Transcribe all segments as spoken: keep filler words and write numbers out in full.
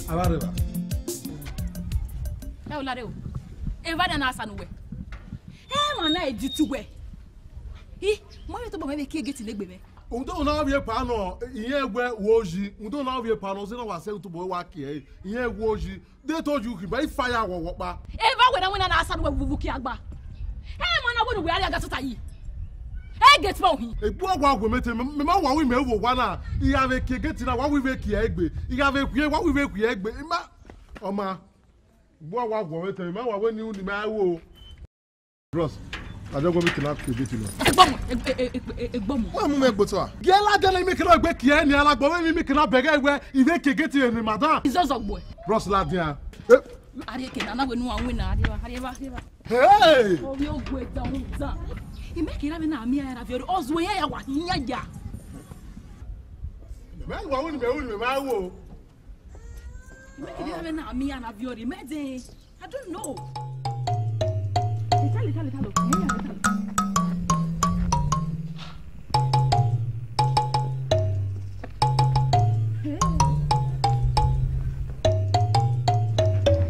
Abareva. Ẹ o lare o. Evba na na sanu wẹ. Ẹ ma na edit wẹ. I, ma vbe tobọ mwẹ vbe kie gate ne egbe mwẹ. Udo na ovbi epa nọ, irẹn wẹ wo yi. Udo na ovbi epa nọ, zẹ na wa sẹ utubọ wa kie, irẹn wo yi. They told you, but if fire wọ wọkpa. Evba wẹ na wẹ na na sanu wẹ vuvu kie agba. Ẹ ma na wẹ ne uwẹ a rhie aga tota yi. Ẹ gate ma uhin. Egbe ọgua wẹ mẹ te, mẹ ma wa wẹ mẹ wo wa na. I gha vbe kie gate na, wa wẹ vbe kie egbe. I gha vbe khuie, wa wẹ vbe khuie egbe. I ma, ọ ma. Egbe ọgua wẹ mẹ te, mẹ ma wa wẹ ne unu mẹ a wo. Bros, a jọ gbe mi kina ke gate nọ. Egbomu, egbomu. Wa mu mẹ gboto a. Gie ladian ne mi kina egbe kie ni, alagbo vbe mi kina bẹghe wẹ, I vbe kie gate ni, madam. Izọzọ gbuẹ. Bros, ladian. Eh. Arrie ke na na wẹ ne uwa winna, arrie evba, arrie evba, arrie evba. Hey! Ovbi ogue dan dan. I mẹ kira vbe na miẹn ra viọ, ọ zuẹ ya wa hin ya ya. Mẹ wa wẹ ne mẹ wu ne mẹ ma wo. I mẹ kira vbe na miẹn ra viọ, mẹ de. I don't know. Italo, Italo, Italo. Hey, Italo.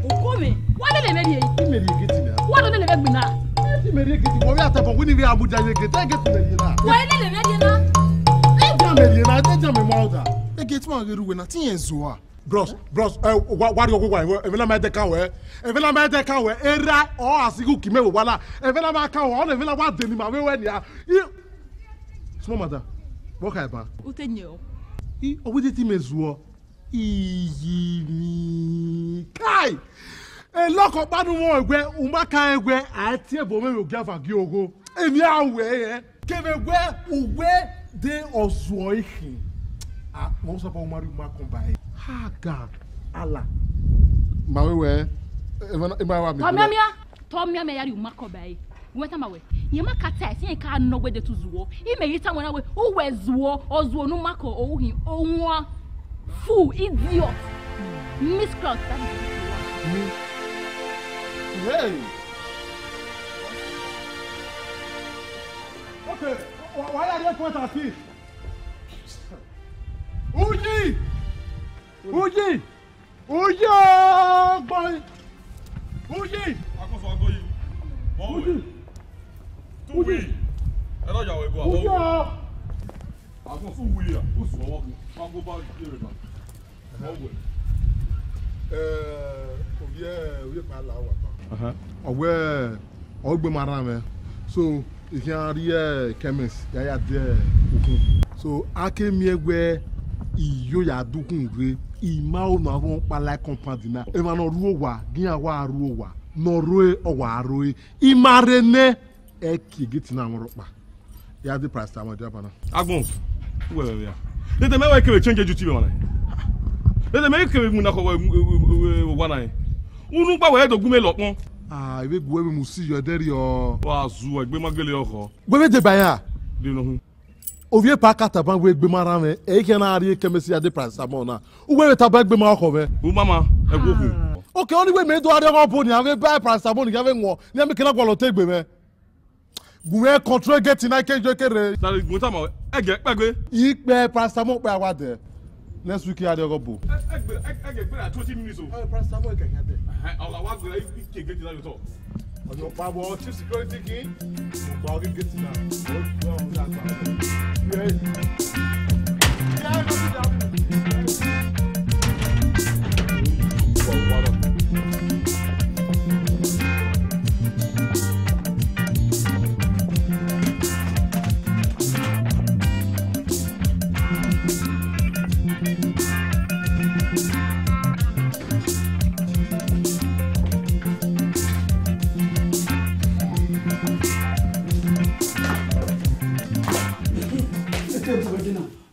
Okhuo mwẹ, wa lele mwẹ rhie. I mẹ rhie gate na. Wa lele mwẹ gbe na. I mẹ rhie gate, wẹ vbe a ta bọ, wẹ ne I vbe a mudia ye gate, gate mẹ rhie na. Wa lele mwẹ rhie na. I ja mẹ rhie na, I ja mẹ ma ọda. E gate man ghe ru wẹ na, te irẹn zua. Bros, bros, eh, wa, wa rhie ọghe uwa, ẹmwẹ na ma dẹ kan wẹ, ẹmwẹ na ma dẹ kan wẹ, erha ọ a sighe uki mẹ vbe owa na, ẹmwẹ na ma kan wẹ, ọ na ẹmwẹ na wa de ne ima vbe wẹ nia. I, small mother, vbọ kha ban? U te yin ọ. I, ọ wẹ de te imẹ zuọ. Iyi mi. Kai! Elọkọ ọkpa ne u mwẹ wẹ, u ma kan wẹ, a tie ebo mwẹ vbe ogieva gie ogho. Emwi a wẹ rẹn. Kevbe wẹ uwẹ de ọzuọ ikhin, a, ma saba ma rhie uma kọn ba ẹre. Ha ga ala. Ma wẹ wẹ, emwa, emwa wa mi. Tọ mianmian, tọ mianmian ya rhie uma kọn ba ẹre. Wẹ tama wẹ, irẹn ma ka ta ẹse, irẹn ka nọ wẹ de tu zuọ. Imẹ ghi tama wẹ na wẹ, uwẹ zuọ, ọzuọ ne u ma kọ, ọ uhin, owan, fool, idiot, miscreant, that is what you are. Mi? Hey! Okay, wa, wa ya rhie point and see. Uyi! Uyi! Uyi! Gbọnrin! Uyi! Akọfọ agoyi. Uyi! Uyi! Ẹ lọ yàwó ẹgbẹ́ wa. Uyi! Akọfọ uyi ya, ó sọ ọwọ́ kan, wọ́n á gbọ́ bá ìbéèrè náà. Eh, ovbi, ovbi epa la owa kpa. Aha. Ọ wẹ, ọ gbe ma rran mwẹ. So, I khian rrie chemist, ya ya die ukhun. So, a ke miẹn wẹ I yo ya du ukhun rre, I ma ho ne avbe ọkpa la compound na. Emwa ne ọ ru owa, gie iran wa ru owa. Ne ọ rre, ọ wa rre. I ma rre nẹ. Ẹ kie gate na mwẹ rhọkpa. Ya de paracetamol dia bana. Agbọn, uwẹ vbe vbe a. Dede mẹ wẹ kevbe change duty vbe mwa na. Dede mẹ kevbe mu na kọ wẹ wa na. Unu gba wẹ do gu mẹ lọ kpọn. Ah, ivbe gu wẹ vbe mu si yọ ẹdẹrriọ. Wa zu egbe ma gele ọkhọ. Wẹ vbe deba ya. De nọ hu. Ovie pa ka tama wẹ egbe ma rhan mwẹ, ẹ i khian na rrie kẹmẹsi ya de paracetamol na. Uwẹ vbe tama egbe ma ọkhọ mwẹ. U mama, ẹ wo hu. Okay, ọni wẹ mẹ do arre ọghọ bo ni, a vbe ba paracetamol ni, a vbe wọn, ni a mẹ kena gualọ te egbe mwẹ. Gu mwẹ control gate na ke yo kere. Sari gun tama, ẹ gẹ kpẹgbe. I kpẹ paracetamol kpẹ a wa dẹ. Next week ya de ọgọ bo. Ẹ, ẹ gbe, ẹ, ẹ gbe gbera twenty minutes o. Ẹ, paracetamol kẹ yan dẹ. Ẹ, ọ wa gbera i ke gate na yo tọ. Ọjọ pa bọ chief security king. Gba ọgẹ gate na. Ó gbọ́ ọ̀hún dàgbà. Yes.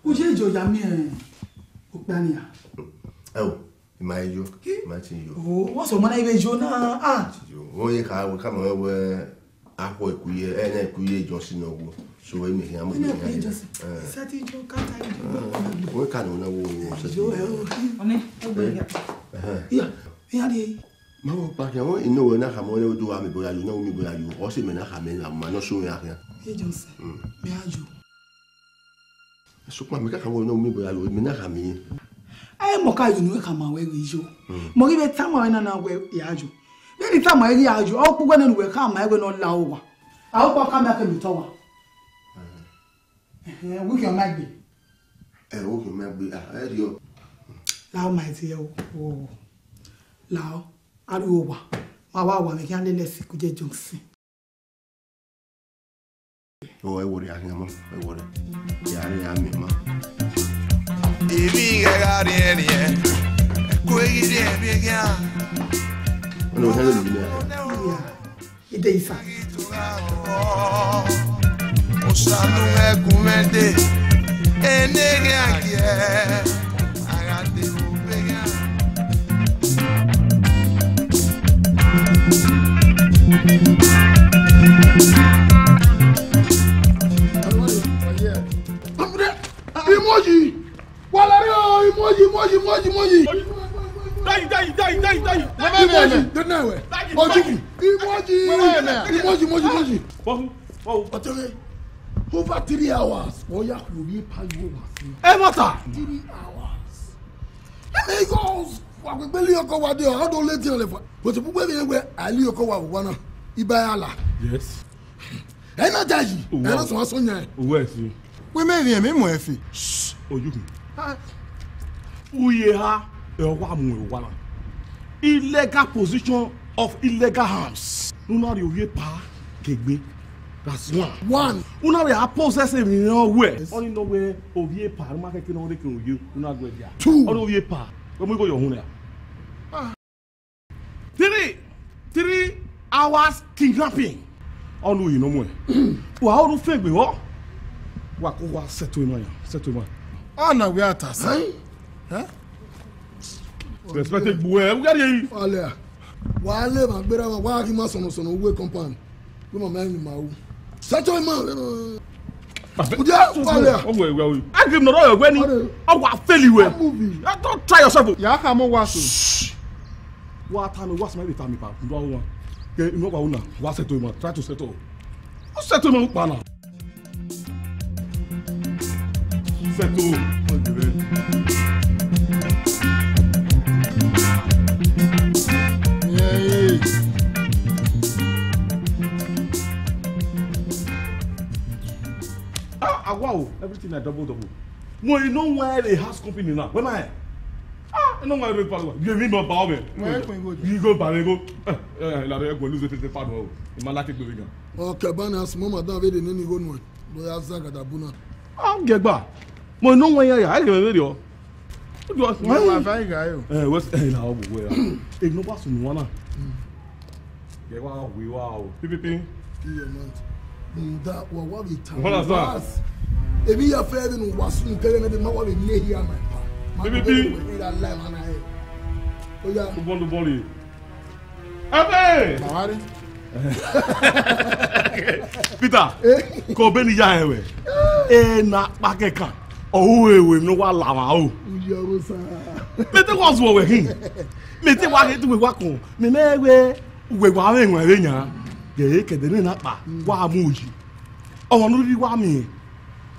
Ujọ ejo ya miẹn okpia nia. Ẹ o, I ma yo, I ma ti yo. Oh, what's your man even yo na? Ah. Yo, wọ́n yẹ ká wẹ ká mọ̀ wẹ́ akọ ẹ̀kú yẹ, ẹ náà ẹ̀kú yẹ Johnson náà wo. So, ẹ mi hìá mọ̀ Ẹ náà mi ẹ̀kú yẹ hìá yẹ. Johnson. Ẹ. Ẹ sá ti jó kátà yìí. Wọ́n kà ní ọ̀nà wo wo ṣe. Yo, ẹ o. Ọ̀nì, ẹ gbọ́ yà. Ẹhẹn. Yà, yà rí. Ma wọ pa kẹ, wọ́n inú wẹ̀ náà kà mọ́ ẹ ojú wa mi bóyá yo, náà mi bóyá yo. Ọ sì mẹ́ náà kà mí là, ma náà sóyún àkìyàn. Ẹ Johnson, mi á yo. Sokpan mẹ ka kha wẹ ne u miẹn wẹ ya yo, mẹ na kha miẹn. Ẹ mọ ka yo nu ka ma wẹ ghi yo. Mọ ghi vbe tama wẹ na na wẹ ya yo. Vbene I tama wẹ ghi ya yo, ọ kpugbe nene uwẹ ka ma wẹ ne ọ la owa. A o kpa ka mẹ ke mi tọ wa. Ẹhẹn, wiki ọ ma gbe. Ẹ wiki ọ ma gbe, ah, ẹ rio. La ọ ma ti ẹ o. La ọ, a ru owa. Ma wa wa mẹ khian lele si ku je Johnson. O, ẹ wọrẹ, a khian ma, ẹ wọrẹ. Ya re ya miẹn ma. Emwi ghẹ gha riẹnriẹn, ẹko ghi rri emwi khian. Ọnọ, o hẹn lele mi a. Ide isa. Osa nu ẹkun mwẹ dee, ene ghi a giẹ, a gha dee vbe obọ eghan. Imoji! Wa la rre o, Imoji, Imoji, Imoji, Imoji! Dayi, dayi, dayi, dayi, dayi! Imoji, de na wẹ? Ojuku! Imoji! Imoji, Imoji, Imoji! Ọtẹghe, over three hours, ọ ya khuo vbe pa yo wa si. Ẹ mọta! Three hours. Ẹ mẹ, because wa gbegbe li ọkọ wa dee, ọ do late lẹ fa. But bu wẹ vbe wẹ a li ọkọ wa vbe owa na, iba ya la. Yes. Ẹ na jayi, ẹ na sọn asọn yan. Uwẹ si. Wẹ mẹ vbe mẹ mọ ẹfe. Oyu. Uye ha, ẹ wa mu ẹ wa na. Illegal possession of illegal arms. Nu na rhie ovbi epa ke egbe. That's one. One. Una vbe a possess emwi ne ọ wẹ. Yes. Ọni nọ wẹ ovbi epa, ma kẹkẹ nọ rre ke oye, una guẹ dia. Two. Ọni ovbi epa, wẹ mu igho yọ hun nẹ. Three, three hours kidnapping. Ọni uyi nọ muẹn. Wa ọrhu fẹn gbe vbọ. Wa ko wa settle emwa yan, settle emwa. Ọna wẹ a ta sa. Ẹ? Respect egbe uwẹ, u gha rhie yi. Alẹ a. Wa le ma gbera wa, wa ghi ma sọnọ sọnọ uwe compound. Wẹ ma ma ni ma u. Settle emwa. Udia, wa le a. Ọ wẹ, wẹ, wẹ. A ghi nọ rọ wẹ ni. Ọ wa fail wẹ. Don't try yourself. Ya kha mọ wa so. Wa ta mi, wa sẹ ma vbe ta mi pa. Ndo wa. Ke inu wa una. Wa settle emwa. Try to settle. Ọ settle emwa kpa na. Settle. Yeah, yeah. Ah, ah, wow, everything na double, double. Mo, you know why the house company now? Where am I? Ah, you know why the power? You mean about me? Where can you go? You go, Barego. Eh, eh, la, go lose the power. Ima la ke gbe gan. Okay, bana small madam, we dey nini go no. Do ya zagada buna. Ah, get back. Mo no wan ya, I get very o. Ojú ọ̀sán. Wọ́n wà fẹ́ ìgbà yìí o. Eh, what's, eh, na ọgbọ wẹ. Eh, no pass no one. Get wa we wa o. Pipipi. Kill your mouth. Rhunmwuda wa wa vbe ta. You understand? Emwi ya fẹ vbene uwa sunu kẹghẹ nẹ, ma wa vbe miẹn ehia na epa. Ma Bibi. Vbe wẹ ne I ra la emwa na hẹ. Oya. Ubọndubọ rre. Ẹbẹ! Baba rre. Peter, eh? Ko be ne I ya hẹ wẹ. E na kpa kẹkan. Ọ ru ewe ne wa la mwa o. Uyi ọrhosa. Mẹ te wa zuọ wẹ hin. Mẹ te wa ghe tu wẹ wa kọn. Mẹ mẹ wẹ Uwẹ wa mwẹ ẹwaẹn vbe yan, ghe kẹdẹ ne na kpa, wa mu oyi. Ọmwa ne u rhirhi wa miẹn,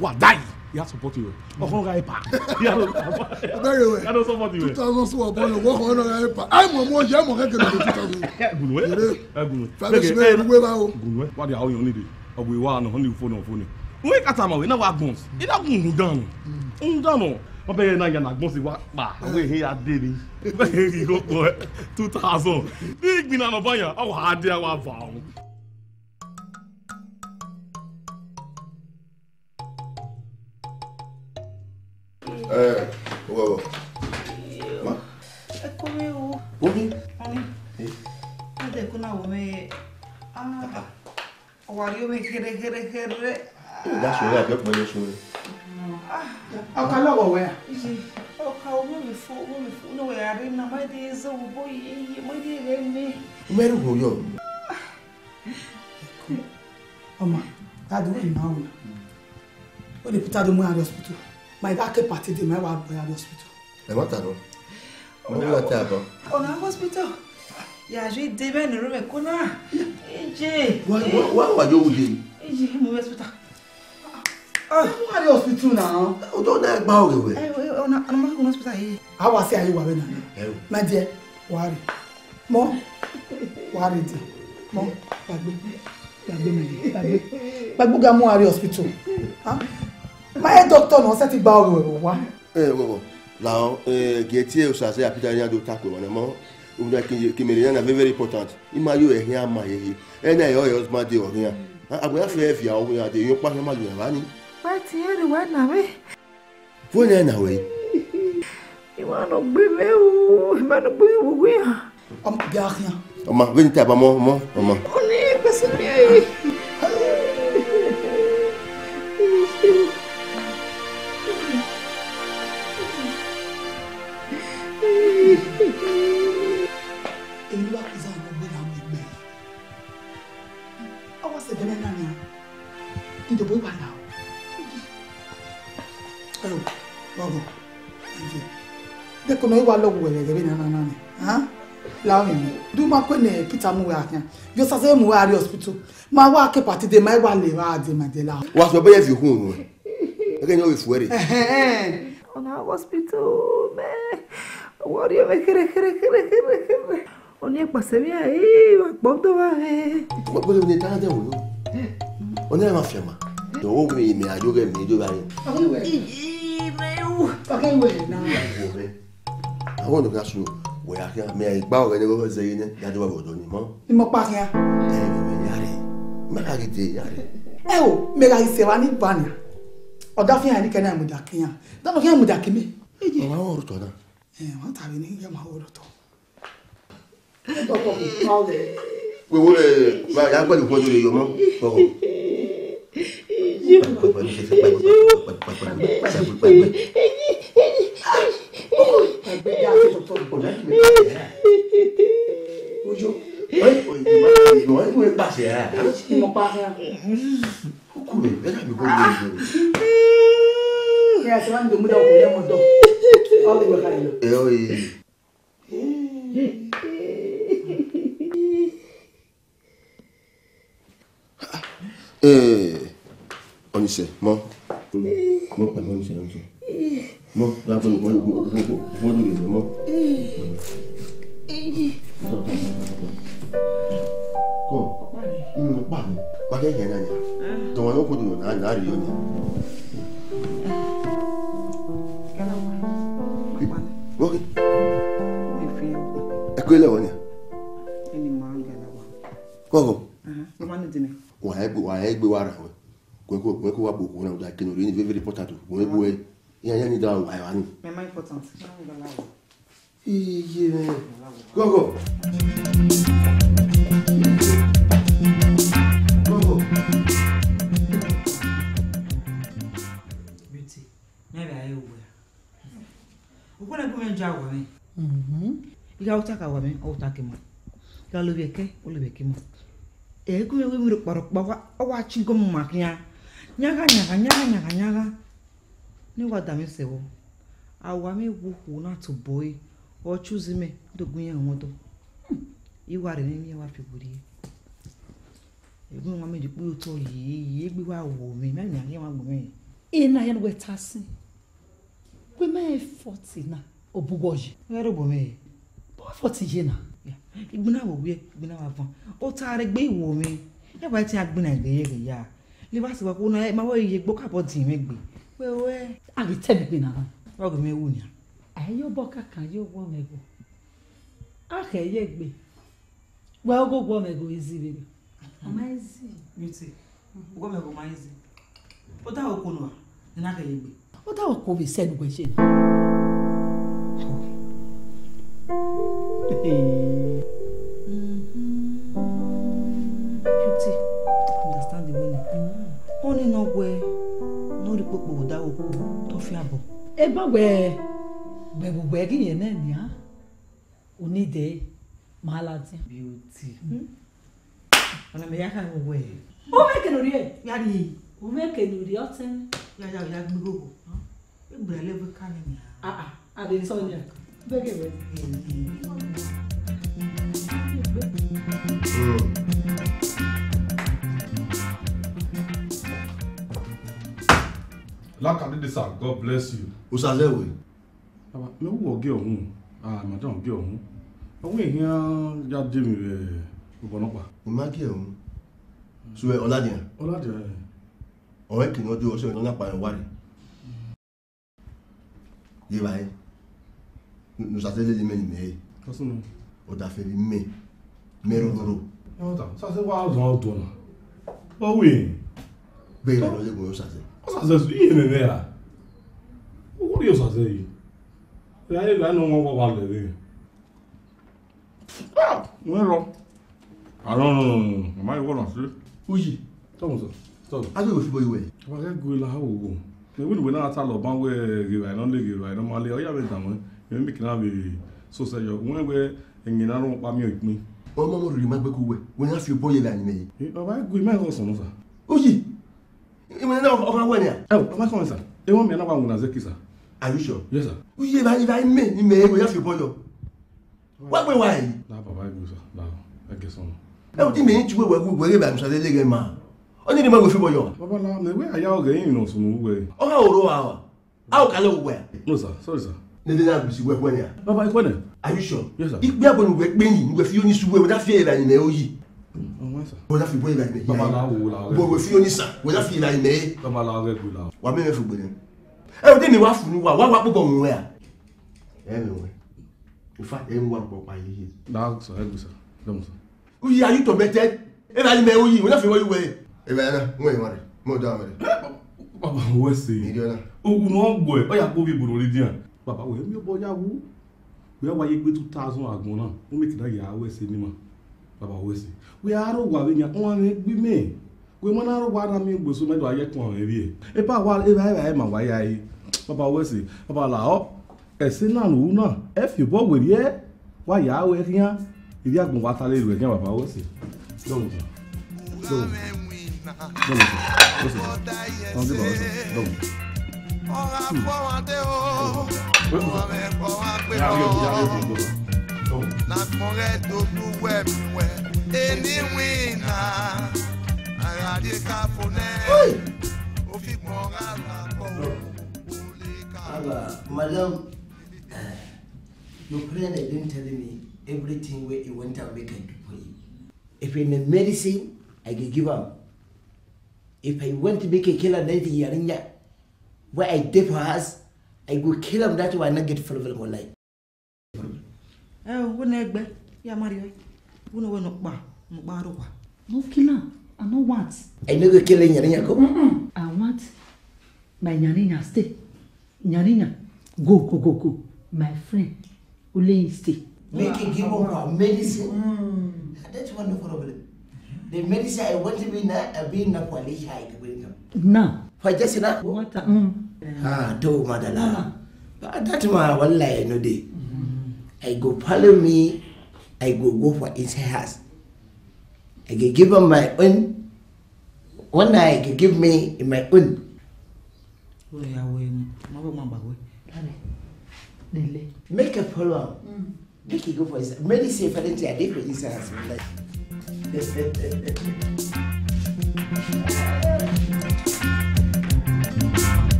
wa dae, ya support wẹ. Ọkhọn gha epa. Ya no, Ọbẹghe wẹ. Ya no support wẹ. Two thousand so wa bọ lẹ, wọ khọ nọ gha epa. Ai, mọ, mọ, ye mọ kẹkẹ na two thousand. Gunu ẹ. Ere. Ẹ gunu ẹ. Fa bẹ si bẹ ru wẹ ba o. Gunu ẹ. Wa dia o yan ni de. Ọ wẹ wa nọ, ni fo nọ, fo ni. Wẹ ka tama wẹ, na wa gbọn. I na gun gun dan. Un dan nọ. Ọ bẹghe na ya na gbọn si wa kpa. Wẹ he ya de ni. Wẹ he ghi go kpo two thousand. Ni gbinna nọ ba yan, ọ wa de, a wa va o. Eh, wo, wo. Ma. Ẹ kú mi o. Wo mi. Mami. Eh. Ade kuna wo me. Ah. Ah, ah. Ọ wa rhie ovbi kherhe, kherhe, kherhe. Da sẹ ọre, a biẹ ọkpẹn ne sẹ ọre. Ah. Ọ ka lọghọ wẹ ra? Iye, ọ ka, ọ wẹ vbe fo, ọ wẹ vbe fo, ne wẹ gha rre na, ma de zẹ vbe obọ ye, ye, ma de ghẹ mẹ. U mwẹ rre ughọn yọ. Ọma, da do ima ru na. Wẹ ne Peter do mu iran rre hospital. Ma I gha ke party dee, ma I wa bu iran rre hospital. Ẹ ma ta nọ. Mo ní láti àbọ̀. Ọ̀nà hospital. Ya ju ide bẹ́ẹ̀ ni room ẹ̀ kó náà. Eje. Wá, wá, wá, wá yóò wúye. Eje, mo hospital. Ah, wọ́n wà ní hospital náà. Ọjọ́ náà gba òwe wẹ̀. Ẹ, ẹ, ọ̀nà, ọ̀nà hospital yìí. A wá sí ayé wa bẹ́ẹ̀ náà. Ẹ o. Má jẹ́, wàá rí. Mọ, wàá rí di. Mọ, gbàgbé, gbàgbé mi, gbàgbé. Gbàgbé ga mú àrí hospital. Ah? Ma ẹ doctor náà, ṣe ti gba òwe wá. Ẹ, wọ, wọ. Lahọ, eh, gie tie Osa sẹ Peter iran do ta kue mwa nẹ mọ. Rhunmwuda ke, ke mẹ rre iran na very, very important. I ma yo ẹre khian ma yeye. Ẹna ẹre ọre husband de ọghe iran. A, a wẹ a fẹ viọ ọghe iran de, iran ọkpa khian ma yo ẹre evba ni. Wa tie ẹre wẹ na vbe. Vwẹ nẹ na wẹ? I ma nọ gbe mwẹ o, I ma nọ gbe mwẹ vbe uwu iran. Ọma, bia khian. Ọma, vbene I tama mọ, mọ, ọma. Ọni pese mi ẹre. Emwi ne uwa kpeza nọ gbe na mu egbe. Ọ wa sẹ ẹdẹmwẹ na nian. Idobo wa na. Ẹo, wa bọ. Ẹnjẹ. Deko nọ, I wa lọghọ uwẹ vbe ẹghẹ vbe nana na nẹ. Han? La ọmwẹ mẹ. Du ma kue ne Peter mu uwẹ gha khian. Vbe Osa sẹ mu uwẹ gha rrie hospital. Ma wa ke party dee, ma wa le evba dee, ma de la. Wa sẹ ọbọ ye viọ okhuo nuẹn. Ẹghẹ ne ọ vbe fuẹrre. Ẹhẹn. Ọna hospital mẹ. Wa rrie mwẹ kherhe, kherhe, kherhe, kherhe, kherhe. Ọni ekpa sẹ vbe iran, ee, wa kpọ do vba hẹ. Wa kpọ do vbe ne ta dẹ wo. Ọni ma fian ma. Do wo mi me ayo ge mi do vba hẹ. Iyi, me u. Fucking way na. Wo me. Àwọn ọ̀nà kan sùn, wẹ̀ á kí a mẹ ìgbà ọ̀rẹ́ ní ọgọ́gọ́ ṣe yín ní ìdájọ́ bàbá ọ̀dọ́ ni mọ́. Ni mo pa kí a. Ẹ ẹ mẹ yà rẹ. Mẹ ká gidi yà rẹ. Ẹ o, mẹ gha ise wa ni bania. Ọ̀dà fi hàn ní kẹ́nà ìmùdà kí yàn. Dọ́nà kí ìmùdà kí mi. Ọ̀rọ̀ àwọn ọ̀rọ̀ tọ̀ náà. Ẹ wọ́n tàbí ní kí ẹ máa wọ̀ lọ́tọ̀. Wewe, eh, ma ya gbẹdun kún ẹjọ lè yọ mọ. Ọhọ. Ojo. Ẹ ẹ ẹ ẹ pàṣẹ ẹ. Kúrò ẹ dàbí kó lè yọ. Ẹ ẹ sọ wá ní gbẹmúdà òkú lẹ́mọ̀ọ́dọ̀. Ọ̀gbìn wẹ̀ ká yọ. Ẹ ọ yìí. Eh, Onise, mọ. Mọ, pẹ̀lú Onise, Onise. Mọ, dàgbọ́, mọ, mọ, mọ, mọ, mọ, mọ. Kọ, mm, pa mi, pa kẹ yẹn na ya. Tọmọ yóò kó dùn náà, náà rí yọ ni. Wọ́n kí. Ẹ kú ilé wọn ni. Kọ́kọ́. Wà á gbé, wà á gbé wà rà wẹ̀. Kò kò kò wà bò kò náà, ọ̀dà kìnnìún rí ni very, very important. Kò ní bú ẹ. Ìyá yẹn ni dáhùn wà á wà ní. Mẹ́mọ́ important. Iye rẹ̀. Kọ́kọ́. Kọ́kọ́. I gha ru ota ka wa mwẹ, ọ ru ota ke ma. I gha lovbiẹ kẹ, ọ lovbiẹ ke ma. Ẹ i gu mwẹ wẹ emwi rhọkpa rhọkpa, ọ wa, ọ wa chin gọmọ ma khian. Yagha, yagha, yagha, yagha, yagha. Ne wa da mwẹ sẹ vbọ. A wa mwẹ wu okhuo na tobọ ẹre, ọ choose mẹ, do gu iran mwẹ ọdọ. Hmm, I wa rre emwi iran wa fi werriẹ. Ẹghẹ ne wa miẹn ye ikpuyotọ ye, ye egbe wa wo mwẹ, mẹ ne a ghi wa gbe mwẹ. Ena hia ne uwẹ ta sin. Wẹ ma effort na, ọ bu uwẹ yi. Ẹ rhobọ mwẹ. Ọ effort ye na. Ya, igbinna vbe owiẹ, igbinna vbe avan. Ota rre egbe I wo mwẹ. Ya wa te a gbinna egbe ye ghe ya. Levba sẹ vbe ọkhọ na, ma vbe ye egbe okabọ din mwẹ egbe. Wẹ wẹ. A ghi tẹ mwẹ egbe na na. Wa ghe mwẹ wu nia. A ye obọ kakan ye owa mwẹ gho. A khẹ ye egbe. Wẹ oghogho mwẹ gho easy vberriọ. Ọ ma easy. Beauty. Oghọ mwẹ gho ma easy. Ọ da oko nua, ne na khẹ ye egbe. Ọ da oko vbe sẹ ne uwẹ ye na. Beauty, understand the way. Ọni nọ wẹ, ne ọ rhie ikpokpo vbe odaro oko, te ọ fi abọ. Eba wẹ, wẹ vbe uwẹ ghi yẹn nẹ nian. Uni de, ma ladian. Beauty. Hmm? Ọna mẹ ya kha vbe uwẹ. U mwẹ eke ne u rhie? Ya rhie. U mwẹ eke ne u rhie, ọtẹn. Ya, ya, ya gbe igho. Egbe lẹ vbe ka ni nia. Ah, ah, a de sọ nia. Bẹgẹ wẹ. Lakadidi sir, God bless you. Osa zẹ wẹ. Baba, mẹ wu ọgie ọhun, ah, madam ọgie ọhun. Ọ wẹ ehian ya die emwi vbe obọ nọkpa. I ma gie ẹre unu. So, ẹ, ọ ladian? Ọ ladian, ẹ. Ọ rẹn eke ne ọ do, ọ sẹ ne ọ na kpa rẹn owa rre. Ye evbare, ne Osaze lele imẹ ne imẹ re. Ọ sunu. Ọ da fẹn vbe imẹ, mẹ roro. Ẹ, ọ ta, Osaze wa zọn ọdọ na. Ọ wẹ. Bẹghe ne ọ lele gun Osaze. Osaze su iye mẹ vbe ra. Ọ rhie Osaze yi. Ra, ra, ne ọ wa wa lẹ vbe. Ah, wẹ rọ. Arọ, mama, you wanna see? Uyi. Tọmọ sọ. Tọmọ. A ghi vbe fi bọ ye uwẹ. Wa ghẹ gu la ha wo wo. Mẹ wẹ ne uwẹ na ta lọ ban wẹ ghe evbare nọ le, ghe evbare nọ ma le, ọ ya vbe dan wẹ. Mẹ make na vbe so sẹ yọ. Wẹ wẹ ẹyẹn na rhọkpa miẹn ikpin. Ọmọ mo rhirhi ma gbe ku wẹ. Wẹ na fi obọ ye evbare ni mẹ ye. Eh, baba, gu mẹ gho sọnọ sa. Uyi. Imẹ na ọ gha wẹ nia. Ẹ, baba, come sir. Ẹ, wẹ mẹ na wa wuna zeki sa. Are you sure? Yes, sir. Uyi, evbare, evbare mẹ ni mẹ ye, wẹ ya fi obọ yọ. Wa gbe wa yi. Na baba egbe sa, na ẹgẹ sọnọ. Ẹ, oti mẹ i chu wẹ, wẹ ghe evbare Osaze lele ma. Ọ ni ma wẹ fi obọ yọ. Baba la, mẹ wẹ a ya ọghe yẹn nọ sunu wẹ. Ọ gha oro a wa. A o ka lẹ wẹ. No sir, sorry sir. Ne de na gbisi wẹ wẹ nia. Baba, I wẹ nẹ. Are you sure? Yes sir. Ikpe agbọn wẹ kpe ni, wẹ fi oni su wẹ, wẹ da fi evbare ni mẹ oyi. Ọ wẹ sir. Wẹ da fi obọ evbare ni mẹ. Baba la wo la. Wẹ wẹ fi oni sa, wẹ da fi evbare ni mẹ. Baba la wẹ gbe la. Wa mẹ mẹ fu gbe nẹ. Ẹ, oti mẹ wa fu ni wa, wa wa kpobọ mu wẹ a. Ẹ mẹ wẹ. In fact, ẹ wa kpọ pa ye ye. Na sir, ẹ gbe sir. Dọmọ sir. Uyi, are you tormented? Evbare ni mẹ oyi, wẹ na fi wẹ ye uwẹ. Evbare na, wẹ emwa rẹ, mẹ ọdọ amẹ rẹ. Baba, wẹ sẹ. Idiot na. Ogun nọ gbẹ, ọ ya kpo vbe iburo rre dian. Baba, wẹ mi obọ ya wu. Wẹ wa ye gbe two thousand agbọn na, u make na ya wẹ sẹ ni ma. Baba, wẹ sẹ. Wẹ a rọ owa vbe yan, ọ gha mwẹ gbe imẹ. Wẹ ma na rọ owa na miẹn egbe eso mẹ do a ye ẹkun amwẹ vbiẹ. Epa wa, evba, evba, ẹ ma wa ya re. Baba, wẹ sẹ. Baba, la ọ. Ẹse na ne u ru na, ẹ fi obọ werriẹ, wa ya ruẹ khian, ivbi agbọn wa ta lele ruẹ khian, baba, wẹ sẹ. Dọmọ sir. Dọmọ sir. Dọmọ sir. Wẹ sẹ, baba, wẹ sẹ. Dọmọ. Hmm. Wẹ sẹ, sir. Ya, ya, ya, ya, ya, ya. Dọmọ. Oi! Aba, madam, eh, your friend, I didn't tell me everything where he went and make I do for you. If he need medicine, I go give am. If I want to make a kill and anything, Yarinya, where I did for us, I go kill am. That's why I not get problem for life. Ẹ o, wẹ ne ẹgbẹ, ya ma rriọ. Wẹ ne wẹ nọkpa, nọkpa rre owa. No kill am, I no want. I no go kill Yarinya, go. Mm-mm. I want my Yarinya stay. Yarinya, go, go, go, go. My friend, only him stay. Make him give up our medicine. Mm. That's one no problem. The medicine I want to be na, I be na quality high to bring them. Now. For just now? What? Mm. Ah, do madala. Mama. But that man, wallahi, no dey. Mm. I go follow me, I go go for inside house. I go give am my own. When I go give me my own. Wẹ ya wẹ, ma wẹ ma ba wẹ. Dale. Make a follow am. Make e go for inside. Make e see if anything I dey for inside house. Like.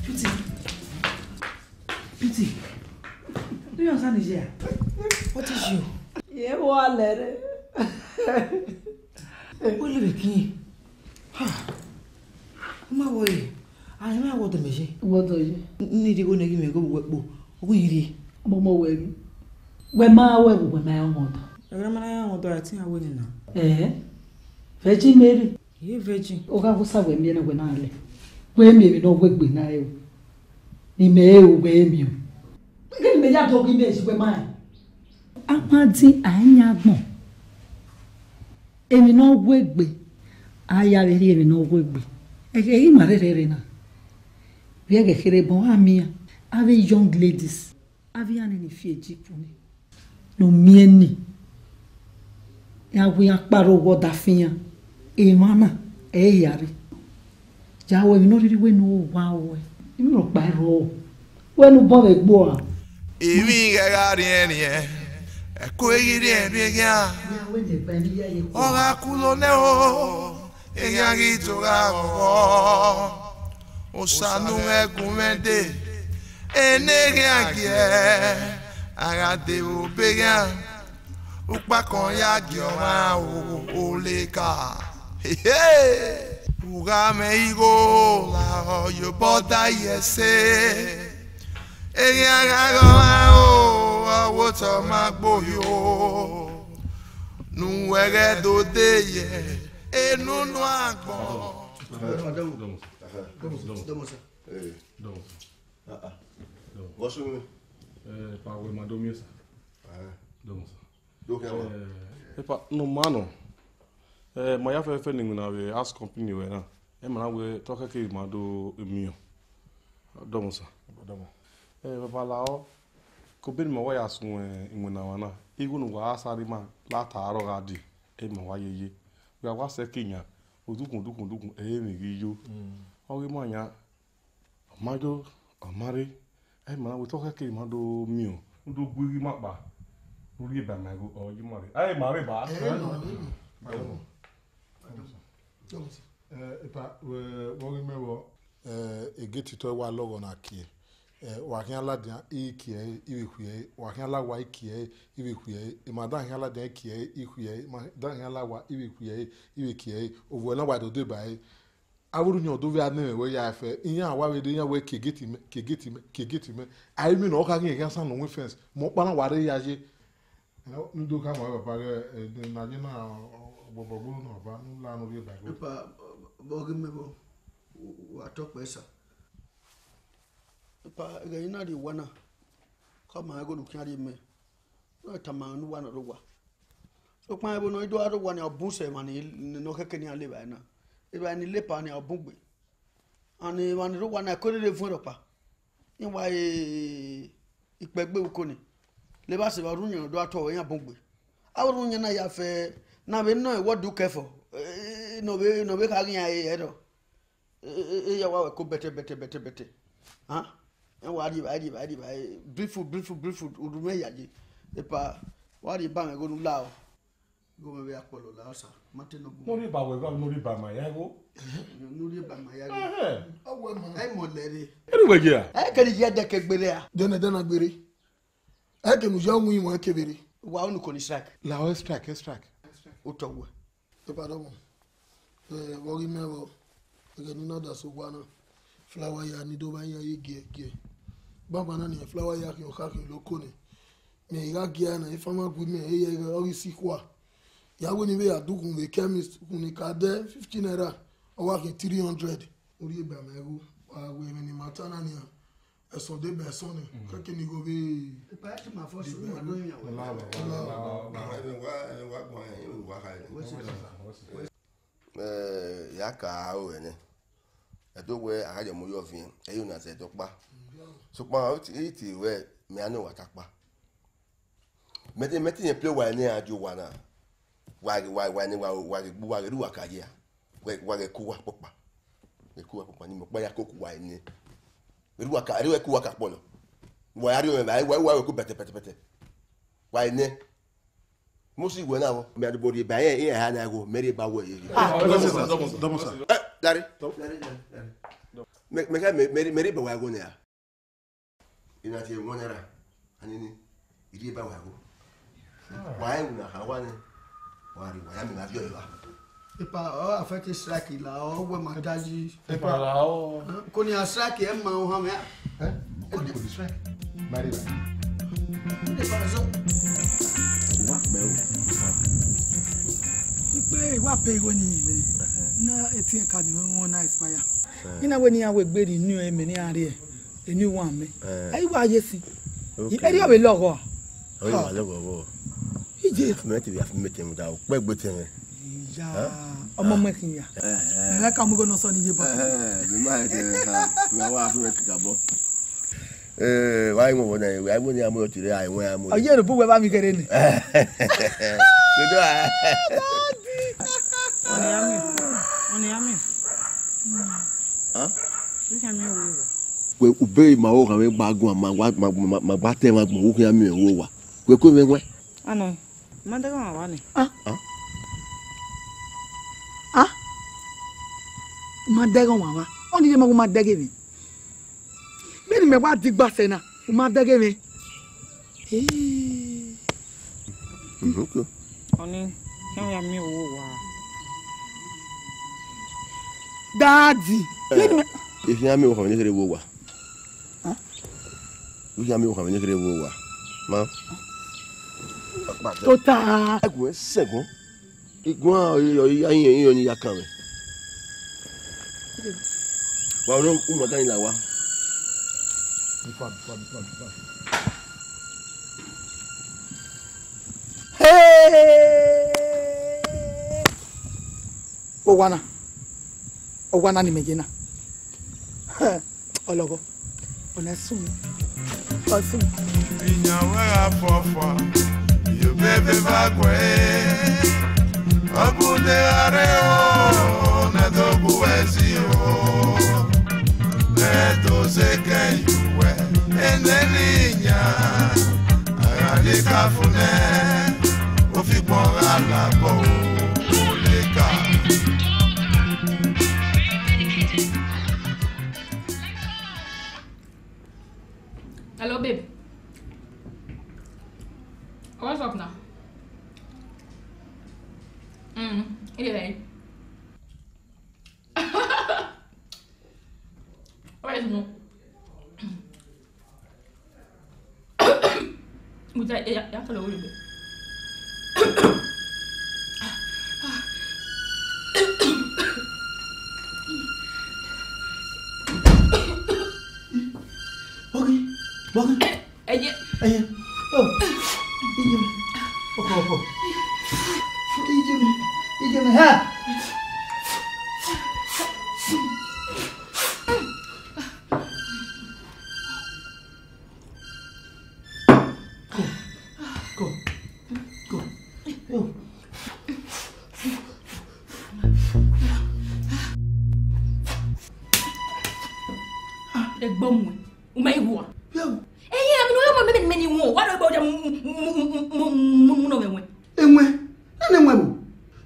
Beauty. Beauty. Do you understand this here? What is you? Ye wa lẹ re. Wẹ lele vbe kin? Ha. Ma wọ ye. A ma wọ dẹ mẹ ye. Wọ dọ ye. Ni rhie igho ne ghi mẹ igho vbe uwẹ kpo. Ọ ghi rhie. Mo mọ wẹ ghi. Wẹ ma wẹ vbe uwẹ ma ya wọn dọ. Ẹghẹ ma na ya wọn dọ, a ti ya wẹ ni na. Eh. Virgin Mary. Ye virgin. Ọ gha wẹ sa wẹ miẹn na wẹ na lẹ. Wẹ miẹn emwi ne ọ wegbe na re o. Imẹ re o, wẹ miẹn o. Ghe ne imẹ ya dọ ghi mẹ esi wẹ ma rẹn. A ma di a yan agbọn. Emwi ne ọ wegbe, a ya vbe rhie emwi ne ọ wegbe. Ẹghẹ ima rherhe rre na. Vbe ẹghẹ kherhe bọ, a miẹn, avbe young ladies, avbe iran ni fi eji ku ni. Ne u miẹn ni, ya wẹ iran kpa rre owa ọdafẹn iran, emwa na, ẹ i hia rre. Ya wẹ emwi ne ọ rhirhi wẹ ne u wa ruẹ, emwi rhọkpa i rrọọ, wẹ ne u bọ vbe egbe ua. Emwi ghẹ gha riẹnriẹn, ẹko i ghi riẹnriẹn eghian. Ọ gha kulo nẹ o, eghian ghi do gha ghọghọ. Osa ne u mwẹ gu mwẹ dee, ene eghian giẹ, a gha de vbe obọ eghian. Ukpakọn ya gie ọmwa o, oleka. Hehe! U gha mwẹ igho lahọ, ye obọ da ye ẹse. Eghian gha ghọmwa o, ọ wo otọ ma gbe ohio. Ne uwẹ ghẹ do de ye enunu agbọn. Dọmọ, dọmọ, dọmọ, sir. Eh. Dọmọ, sir. Ah, ah. Dọmọ. What's wrong? Eh, pa wẹ ma do miẹn, sir. Ah. Dọmọ, sir. Do kẹ wa. Eh, epa, nọ ma nọ. Eh, ma ya fẹfẹ ne iwinna vbe house company wẹ na. Ẹ ma na wẹ tọkhẹke ma do miẹn. Dọmọ, sir. Dọmọ. Eh, baba lahọ, ke obọ ne ima wa ya suẹn iwinna mwa na, igho ne uwa sa rre ima la ta arọ gha die, ẹ i ma wa yeye. Wẹ a wa sẹ ke yan, odukun, odukun, odukun, ẹ i re emwi ghi yo. Mm. Ọ ghi ma yan, ọ ma yo, ọ ma rre, ẹ i ma na wẹ tọkhẹke ma do miẹn. U do gu igho ima kpa, u rhie ba ma igho, ọ ye ima rre. Ẹ i ma rre ba. Ẹ i ma rre. Madam. Madam. Eh, epa, wẹ, wẹ ọ ghi mẹ vbọ? Eh, egeti tọ wa lọghọ na kie. Eh, wa khian ladian, I kie ẹre, I vbe khuẹ ẹre. Wa khian la owa, I kie ẹre, I vbe khuẹ ẹre. Ima dan khian ladian, I kie ẹre, I khuẹ ẹre. Ima dan khian la owa, I vbe khuẹ ẹre, I vbe kie ẹre. Ovbi ẹre na wa do deba ẹre. Avbe orhiọn do vbe a nẹ mwẹ wẹ ya fẹ. Iran wa vbe rre, iran wẹ kie egeti mẹ, kie egeti mẹ, kie egeti mẹ. A i vbe nọ, ọ kha ghi khian san ne ọ win fence. Mẹ ọkpa na wa rre ya ye. Ne u do khama baba ghẹ, eh, ne a ye na, ọ, ọ, gbọgbọgbọ na baba, ne u la ne u rhie ba ẹre. Epa, vbọ ghi mẹ vbọ, u, u, wa tọ kpẹẹ sa. Epa, ẹghẹ ne I na rhie owa na, khama igho ne u khian rhie mẹ, ne ọ tama ne uwa na rre owa. Sokpan ẹvbo ne ọ i do gha rre owa nia, ọ bun sẹ emwa ni, ne ọ khẹke ne iran le evbare na. Evbare ni le epa nia, ọ bun gbe. And emwa ni rre owa na, ẹko rre vuọn rhọkpa. Iran wa re ikpẹgbe vbe uko ni. Levba sẹ evba orhunmwu ne ọ do gha tuẹ, iran bun gbe. Avbe orhunmwu na ya fẹ, ne a vbe nọ ẹn, wẹ ọ do kẹ fọ, eh, ne ọ vbe, ne ọ vbe kha ghi iran re ẹrọ. E, e, e ya wa wẹ ẹko bẹtẹ, bẹtẹ, bẹtẹ, bẹtẹ. Han? Iran wa rhie evbare, rhie evbare, rhie evbare, briefly, briefly, briefly, urhu mwẹ ya ye. Epa, wa rhie eba mwẹ igho ne u lao. Igho mwẹ vbe a kpọlọ la ọsa, ma te nọ bu. Ne u rhie eba wẹ igho, ne u rhie eba ma ya igho. Ne u rhie eba ma ya igho. Ẹhẹn. Ọ wẹ ma. Ẹ i mọ lẹ re. Ẹ ne uwẹ ye a? Ẹ kẹ ne iye ẹdẹ ke gbe rre a? Dẹnẹ, dẹnẹ a gbe rre. Ẹ kẹ ne u ya winwin ẹ kevbe rre. Wa unu koni strike. La ọ strike, strike. Otọ wẹ. Epa dọmọ. Eh, vbọ ghi mẹ vbọ, ẹghẹ ne I na da sẹ owa na, flower ya ni do vba iran ye giẹ giẹ. Banbanna nian, flower ya khian ọkha khian loko nẹ. Mẹ I gha gie a na, ifan ma gu mẹ, e ya ighe, ọ ghi si khua. Ya wẹ ne I vbe ya dukhun vbe chemist, ukhun ni ka dẹ fifty naira, ọ wa khian three hundred. U rhie eba ma igho, wa wẹ emwi ne ima ta na nian. Ẹsọn de bẹ ẹsọn ni, kẹkẹ ni igho vbe. Ipa ẹti ma fọ sunu ma do yan wẹ. Ẹnẹ wa, ẹnẹ wa gbọn ẹn, ẹnẹ wa kha ẹnẹ. Eh, ya ka aro ẹnẹ. Ẹdo wẹ a gha ye ọmọ yọ viẹn, ẹ i re una zẹ ẹdẹ ọkpa. Sokpan, iti wẹ, mẹ a nọ wa ta kpa. Mẹ te, mẹ te yẹn play wa ẹnẹ a di owa na. Wa ghe, wa, wa ẹnẹ, wa, wa ghe gbe, wa ghe ru wa ka ye a. Wa, wa ghe ku wa kpọkpa. Ghe ku wa kpọkpa, ni mẹ ọkpa ya ko ku wa ẹnẹ. Ghe ru wa ka, ghe ru wa ku wa ka kpọlọ. Wa ya rhie ọmọ, wa, wa, wa ghe ku pẹtẹ, pẹtẹ, pẹtẹ. Wa ẹnẹ. Mo si wẹ na vbọ. Mẹ a do rhie ba ẹn, iran ha na gho, mẹ rhie ba wẹ ye. Ah, double sir, double sir, double sir. Eh, dari. Dari, dari, dari. Mẹ, mẹ ka mẹ, mẹ, mẹ rhie ba wa gho nẹ a. Ina tie one naira. Anini, I rhie ba wa gho. Wa ẹwu na kha wa nẹ. Wa rhie wa ya mẹ na viọ evba. Ipa, ọ affect strike la, ọ wẹ ma da yi. Ipa la ọ. Ko ni a strike ẹ ma ohan mẹ a. Eh? Ko ni strike. Mari ba. Ipa so. Wa pẹ o. Ipe wa pay igho ni mẹ. Na A T M card ni wẹ na expire. Ina wẹ ne iran wẹ gbe renew ẹmẹ ne iran rhie, renew one mẹ. Eh. Ẹ i wa ye sin. Okay. Ẹ i rhie ọvbe lọghọ. Ọ i wa lọghọ vbọ? Ije. Mẹ te via fi mẹ tẹ mu da, ukpẹ gbe tẹ mwẹ. Iya. Huh? Ọmọ mẹ khin ya. Eh, eh. Mẹ ka mu igho ne ọ sọ ni ye bọ. Eh, eh, mi ma he tẹ ha. Mi wa fi mẹ kika bọ. Eh, wa i mu na, wa i mu ni amu ti re, ai wẹ amu. Ọ ye ro bu wẹ ba mi kere ni. Dodo a. Ọni ami. Ọni ami. Huh? Isan mi wo wa. Wẹ ube ma wo khan vbe gba guan, ma wa, ma, ma, ma gba tẹ ma gbọn, wo khian miẹn wo wa. Wẹ ko mwẹ wẹ. Anọ, ma dẹghe ọmwa wa ni. Ah. Ah. Ah. Ma dẹghe ọmwa wa. Ọni ye ma wo ma dẹghe mwẹ. Vbene mẹ wa digba sẹ na, u ma dẹghe mwẹ. Eh. Mhm, okay. Ọni, khian ya miẹn owa. Daddy, eh, vbene mẹ I khian miẹn owa, ne kherhe vbe owa. Huh? I khian miẹn owa, ne kherhe vbe owa. Ma. Tota. Ẹguẹn sẹguọn. Iguan ọre, ọre, iran, iran ni ya kan mwẹ. Wa, ọre u ma dan la wa. Before, before, before, before. Hey! Owa na. Owa na ni mẹ ye na. Ọlọghọ, ọna sunu, ọ sunu. Iyan wẹ gha fọfọ, yo bebe va guẹ, ọ bu ne a rre o, ne do bu ẹzi o, ne do ze kẹ yu wẹ, eneni iyan, a gha le ka fo nẹ, ofigbọn gha labọ o, o le ka. Hello, babe. What's up now? Mm, yeah. Where is no? Mo jẹ ẹyà yàtọ̀ lọ́wọ́ rẹ̀. Bọ́gí, bọ́gí. Ẹyẹ. Ẹyẹ. Oh. Ije mi. Ọkọ, ọkọ. Ije mi. Ije mi. Ha. Go. Go. Go. Yo. Ẹgbọn mu, u ma i hua. Yo. Ẹyẹ, ami ne ọ ma mẹ, mẹ ni wọn, wa do gbe ọja mu, mu, mu nọ mẹ wẹn. Ẹwẹn, nene ẹwẹn vbo?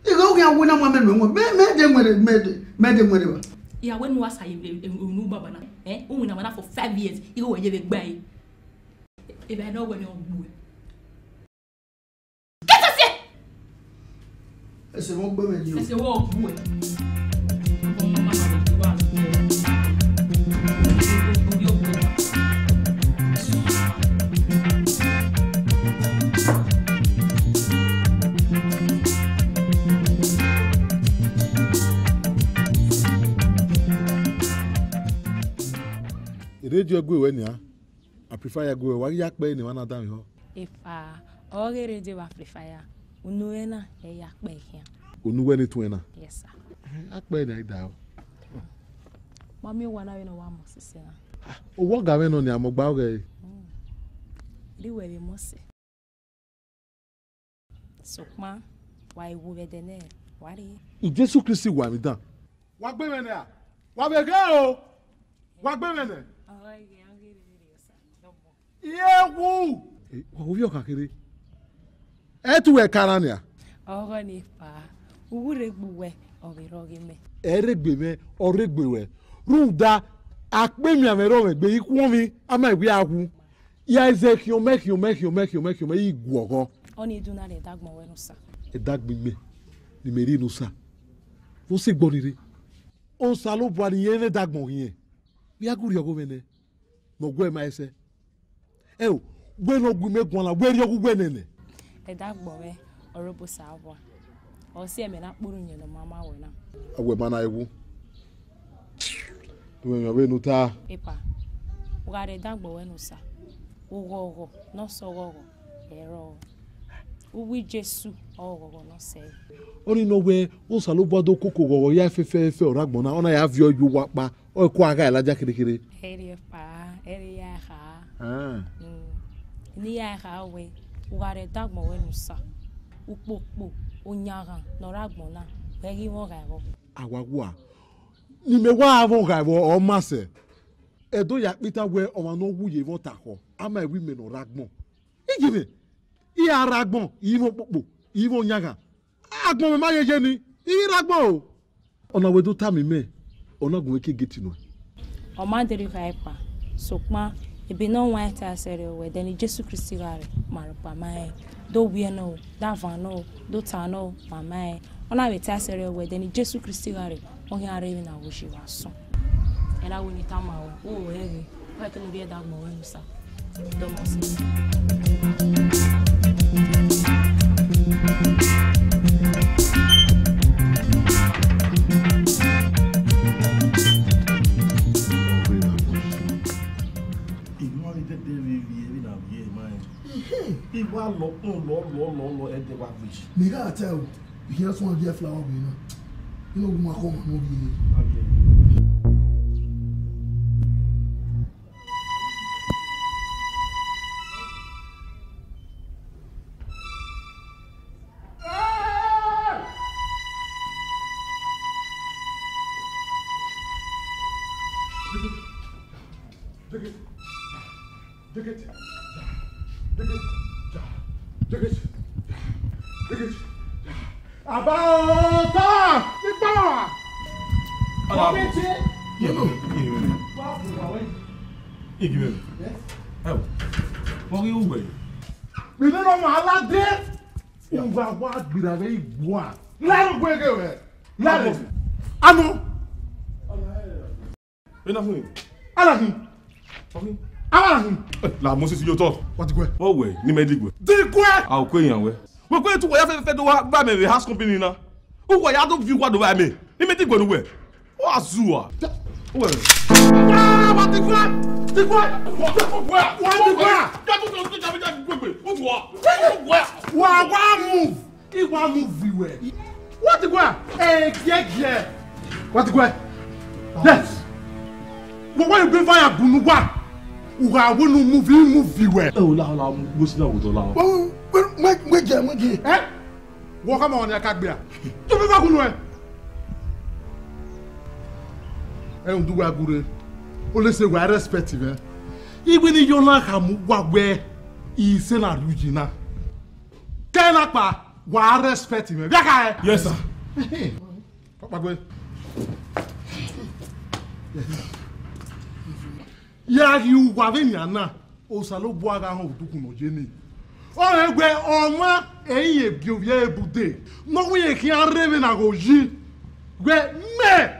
Ighe u khian wẹ ne a ma mẹ nọ ẹwẹn, mẹ, mẹ de ẹwẹn rre, mẹ de, mẹ de ẹwẹn rre ba. Iyawẹ ne uwa sa ye, e, e, unu baba na. Eh, u winna mwa na for five years, ighe wẹ ye vbe gba ẹre. Evba ne ọ wẹ ne ọ gbu ẹ. Get us here! Ẹse vbe ọ gbe mwẹ ni o. Ẹse vbe ọ gbu ẹ. Edio gue wẹ nian, a prefer ya gue wẹ, wa ghi ya kpẹ ne emwa na danmwehọ. Epa, ọ ghe radio wa prefer ya, unu wẹ na ẹ ya kpẹ khian. Unu wẹ ne tuẹn na? Yes, sir. A kpẹ ne a i da o. Ma miẹn owa na vbene ọ wa mọ sisi na. Owa ọga mwẹ nọ nian, mẹ ọgba ọghẹ ẹre. Rhie uwẹ vbe mose. Sokpan, wa i wu vbe ẹdẹ nẹ, wa rrie. Jesu Kristi wa emwi dan. Wa gbe mwẹ nẹ a? Wa vbe ghe o? Wa gbe mwẹ nẹ? Iye wu. Wa wu vbe ọkhan kherhe. Ẹ tu wẹ ka na nia. Ọghọ ni fa, uwu rre gbe uwẹ, ọ vbe rrọọ ghe mẹ. Ẹ rre gbe mwẹ, ọ rre gbe ruẹ. Rhunmwuda, akpemianmwẹ rrọọ mwẹ gbe, ikhuọnmwi, a ma wẹ a wu. Ya ẹzẹ khian mẹ, khian mẹ, khian mẹ, khian mẹ, khian mẹ, i guọghọ. Ọnii do na rhie ẹdagbọn ruẹ ne Osa. Ẹdagbọn imẹ ne imẹ rhie ne Osa. Vbe ọ sẹ egbe ọnii rre? Osanobua ne irẹn mwẹ ẹdagbọn ghi rẹn. Vbe a gu rhie ọghọ mwẹ nẹ, ne ọ gu ẹe ma ẹsẹ. Ẹo, wẹ ne ọ gu imẹ guan na, wẹ rhie ọghọ uwẹ nẹ nẹ. Ẹdagbọn mwẹ, ọ rre Osanobua. Ọ si ẹmwẹ na kpurhu iyẹn ne ọ ma ma wẹ na. A wẹ ma na wu. Wẹ emwi vbene u ta. Epa, u gha rhie ẹdagbọn ruẹ ne Osa, ughọghọ ne ọ sẹ ọghọghọ, ẹ rrọọ. Uwu Jesu ọghe ọghọghọ ne ọ sẹ ẹre. Ọnii nọ wẹ Osanobua do koko ọghọghọ ya fẹfẹfẹ ọre agbọn na, ọ na ya viọ ye uwu akpa, ọ i kua gha Elaija kherhe kherhe. Ẹre epa, ẹre ya kha. Ah. Mm. Ne I ya kha wẹ, u gha rhie ẹdagbọn ruẹ ne Osa, ukpokpo, oyanghan ne ọ rre agbọn na, wẹ ghi mwẹ ọghaẹvbọ. A wa wua, ne imẹ wa mwẹ ọghaẹvbọ, ọ ma sẹ. Ẹdẹ ya kpita wẹ ọmwa ne ọ wu ye mwẹ ọta khọ, a ma wẹ imẹ ne ọ rre agbọn. Iye mwẹ, I ra rre agbọn, I mwẹ ukpokpo, I mwẹ oyanghan. Agbọn mwẹ ma yeye ni, I rre agbọn o. Ọna wẹ do tama imẹ, ọ na gu mwẹ ke gate nuẹn. Ọ ma deghẹ gha epa, sokpan ebe ne ọ wan ta sẹ rẹ wẹ, ẹdẹ ne Jesu Kristi gha rre, ma rhọkpa ma rẹn, do wiẹ nọ o, da van nọ o, do ta nọ o, ma ma rẹn. Ọ na vbe ta sẹ rẹ wẹ, ẹdẹ ne Jesu Kristi gha rre, ọ khian rre vbene a wo ye vbe asọn. Ẹ na wẹ ne I tama ruẹ, o rẹn ghe, wẹ kene u rhie ẹdagbọn ruẹ ne Osa. Emwa ni dẹdẹ vbe vbiẹ vbe na vbiẹ ma rẹn. I wa lọ kpọn lọ lọ lọ lọ ẹdẹ wa gbe. Mẹ gha ta o, I khian suẹn gie flower ọvbehe na. I no gu ma kọ ọmwa ne ọ vbiẹ. Abaota! Ipa! Ọmọ ẹtẹ! Iye mẹ, iye mẹ. Wa bu wa wẹ. Igi mẹ. Yes. Ẹ o. Wọ́n rí uwẹ̀. Ìdí ló máa ládé. Ìwà wa gbìrà rẹ̀ ìgbò à. Lárugẹ gẹ rẹ̀. Lárugẹ. Anu. Ena fun. Alahin. Ọkhi. Alahin. Eh, la Moses yo tọ. Wa diguẹ. Ọ wẹ, ni mẹ diguẹ. Diguẹ. A o kue yan wẹ. Wẹ kue tu wẹ ya fẹ fẹ do wa ba mẹ vbe house company na. U wẹ ya do view wa do ba mẹ. Ni mẹ diguẹ nu wẹ. Wa zua. Wẹ. Wa, wa diguẹ. Diguẹ. Wa diguẹ. Ya tu tu tu ja ja gbegbe. U tu wa. Wa wa move. I wa move vbe wẹ. What the gua? Eh, yeah, yeah. What the gua? Yes. Wọ wa ebe va ya bunu wa. U gha wo nu move, move vbe wẹ. Eh, o la, o la, mo si na wo do la. Wẹ, wẹ, wẹ, wẹ je, wẹ je. Eh? Wọ ka ma wọn ya ka gbe a. To be va kunu ẹ. Ẹ, u du wa gure. O le se wa respect vẹ. Iwe ni yo na ka mu wa wẹ. I se na ru yi na. Kẹ na kpa, wa respect mwẹ. Via ka ẹ. Yes, sir. Ọkpagbe. Ya ghi uwa vbe nian na, Osanobua gha họn udukhunmwu ye ni. Ọ rẹn wẹ ọmwa ẹrinmwi gie ovbi ẹre bude, ne ọ wẹ irẹn khian rre vbe na gho yi. Wẹ mẹ,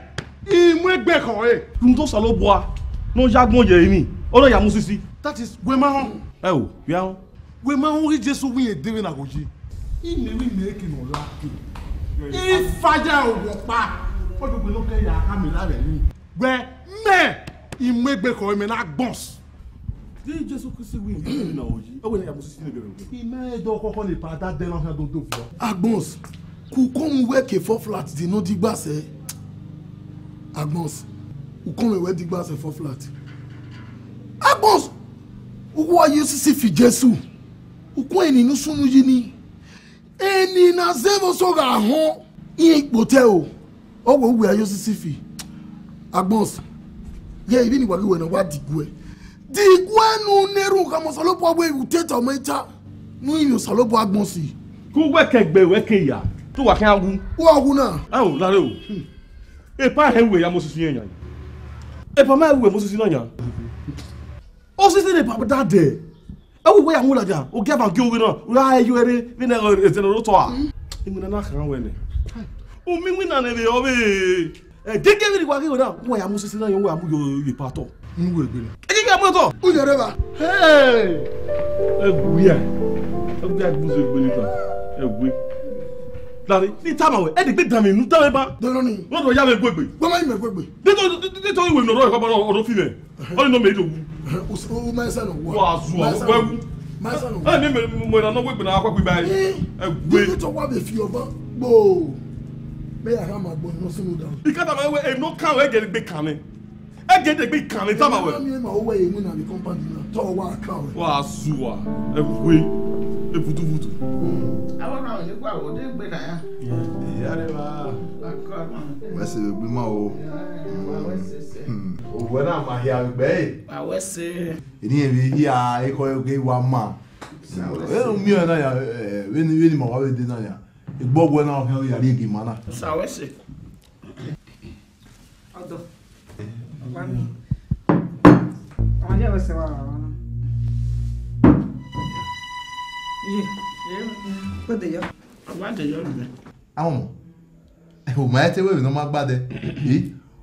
I mu egbe khọ ẹre. Rhunmwuda Osanobua ne ọ ya agbọn ye emwi, ọ na ya mu sisi. That is, wẹ ma họn. Ẹ o, via họn. Wẹ ma họn ghe Jesu wẹ irẹn dee vbe na gho yi. Imẹ vbe imẹ ke ne ọ la ke. I faya owọ ọkpa. Ọ do gbe ne ọ kẹ ya ka mẹ la rẹ ni. Wẹ mẹ. I mu egbe khọ imẹ na gbọns. Di Jesu Kristi win, I na oyi. Ọ wẹ ne ya mu sisi ne gẹrẹ. I mẹ do kọkọ ne pa da dẹ na hia do do fi. Agbọns. Ku kọmwẹ wẹ ke four flat di no digba sẹ. Agbọns. U kọmwẹ wẹ digba sẹ four flat. Agbọns. U wa ye osisi fi Jesu. U kọmwẹ ni nu sunu yi ni. Eni na zẹ vbe osọ gha họn, irẹn ikpotẹ o, ọ wẹ uwẹ a ye osisi fi. Agbọns, ghẹ ivbi ni wa ghi wẹ ne ọ wa diguẹ. Diguẹ ne u na erhunmwu khama Osanobua wẹ u te tama ẹta, ne u rinmwian Osanobua Agbọns. Ku wẹ ke egbe wẹ ke ya, te uwa khian wu. Uwa wu na. Ẹ o, lare o. Epa hẹ wẹ ya mu osisi yan yan. Epa ma wẹ mu osisi na yan. Osisi ne epa da dẹ. Ẹ wo, wẹ ya mu ladian, ogieva gie oghe na, u ra yu ẹre vbene ẹzẹ ne ọ rre otọ a. Iwinna na khan wẹ nẹ. U miẹn iwinna ne vbe ọ vbe, ẹ, gege vbene wa ghe wẹ na, wẹ ya mu sisi na yọ, wẹ ya mu yo ye pa otọ. Unu wẹ egbe na. Ẹ gege mu otọ. U yẹrẹ ba. Hey! Ẹ gu ya. Ẹ gu ya gbuze egbe ni ta. Ẹ gu. Dare, ni tama wẹ, ẹ de gbe dan mwẹ, nu tama wẹ ba. Dọnọ ni. Wọ́n dọ̀ ya mẹ gbẹgbẹ. Wọ́n máa ń mẹ gbẹgbẹ. Dé tó, dé tó ìwé nọ̀rọ̀ ẹ̀kọ́ bá ọ̀rọ̀ fílẹ̀. Ọdún náà méjì òwú. Wà á zu ọ, wẹ́wú. Máa ń sànà wà. Máa ń sànà wà. Ẹ ní mo ìrànlọ́wọ́ ìgbìnà akọ́kọ́ ibà yìí. Ẹ gbé. Bí tó wà bẹ̀ fi ọba gbòò. Bẹ́ẹ̀ yà ká máa gbọ́ iná sínú dàrú. Ìkẹta máa ń wẹ ẹ̀nà káwọn ẹ̀gẹ̀ gbé kàn ní. Ẹ̀gẹ̀ dẹ̀ gbé kàn ní tábà wẹ̀. Ẹ̀mí máa wọ ẹ̀mí náà ní kọ́mpáàdì náà. Tọ́ wà á kà wẹ̀. Wà á zu wa. Ẹ wé. Ẹ vutuvutu. Àwọn náà ní kó àwọn ọdẹ gbé náà yá. Ìyá rẹ wá. Wẹ́sẹ̀ ló gbé máa o. Òwò náà máa hẹ àgbẹ̀ ẹ̀. Àwẹ̀sẹ̀. Ènìyàn bí yíya ikọ̀ ẹgbẹ́ wa máa. Ẹ ń mí ẹ̀ náà yà, ẹ, wẹ́ni, wẹ́ni màá wá wẹ́dẹ́ náà yà. Ìgbọ́gbọ́ náà ọ̀hẹ́ yàrá ègè màá náà. Sàwẹ́sẹ̀. Ọdọ. Ọba mi. Ọmọ jẹ́ ọ̀sẹ̀ wa wà wá náà. Iye. Kó de yọ. Ọba de yọ nìyẹn. Àwọn ọmọ. Ẹ ò mọ ẹ tẹ wẹrẹ ní ọmọ agbádẹ. Ẹ,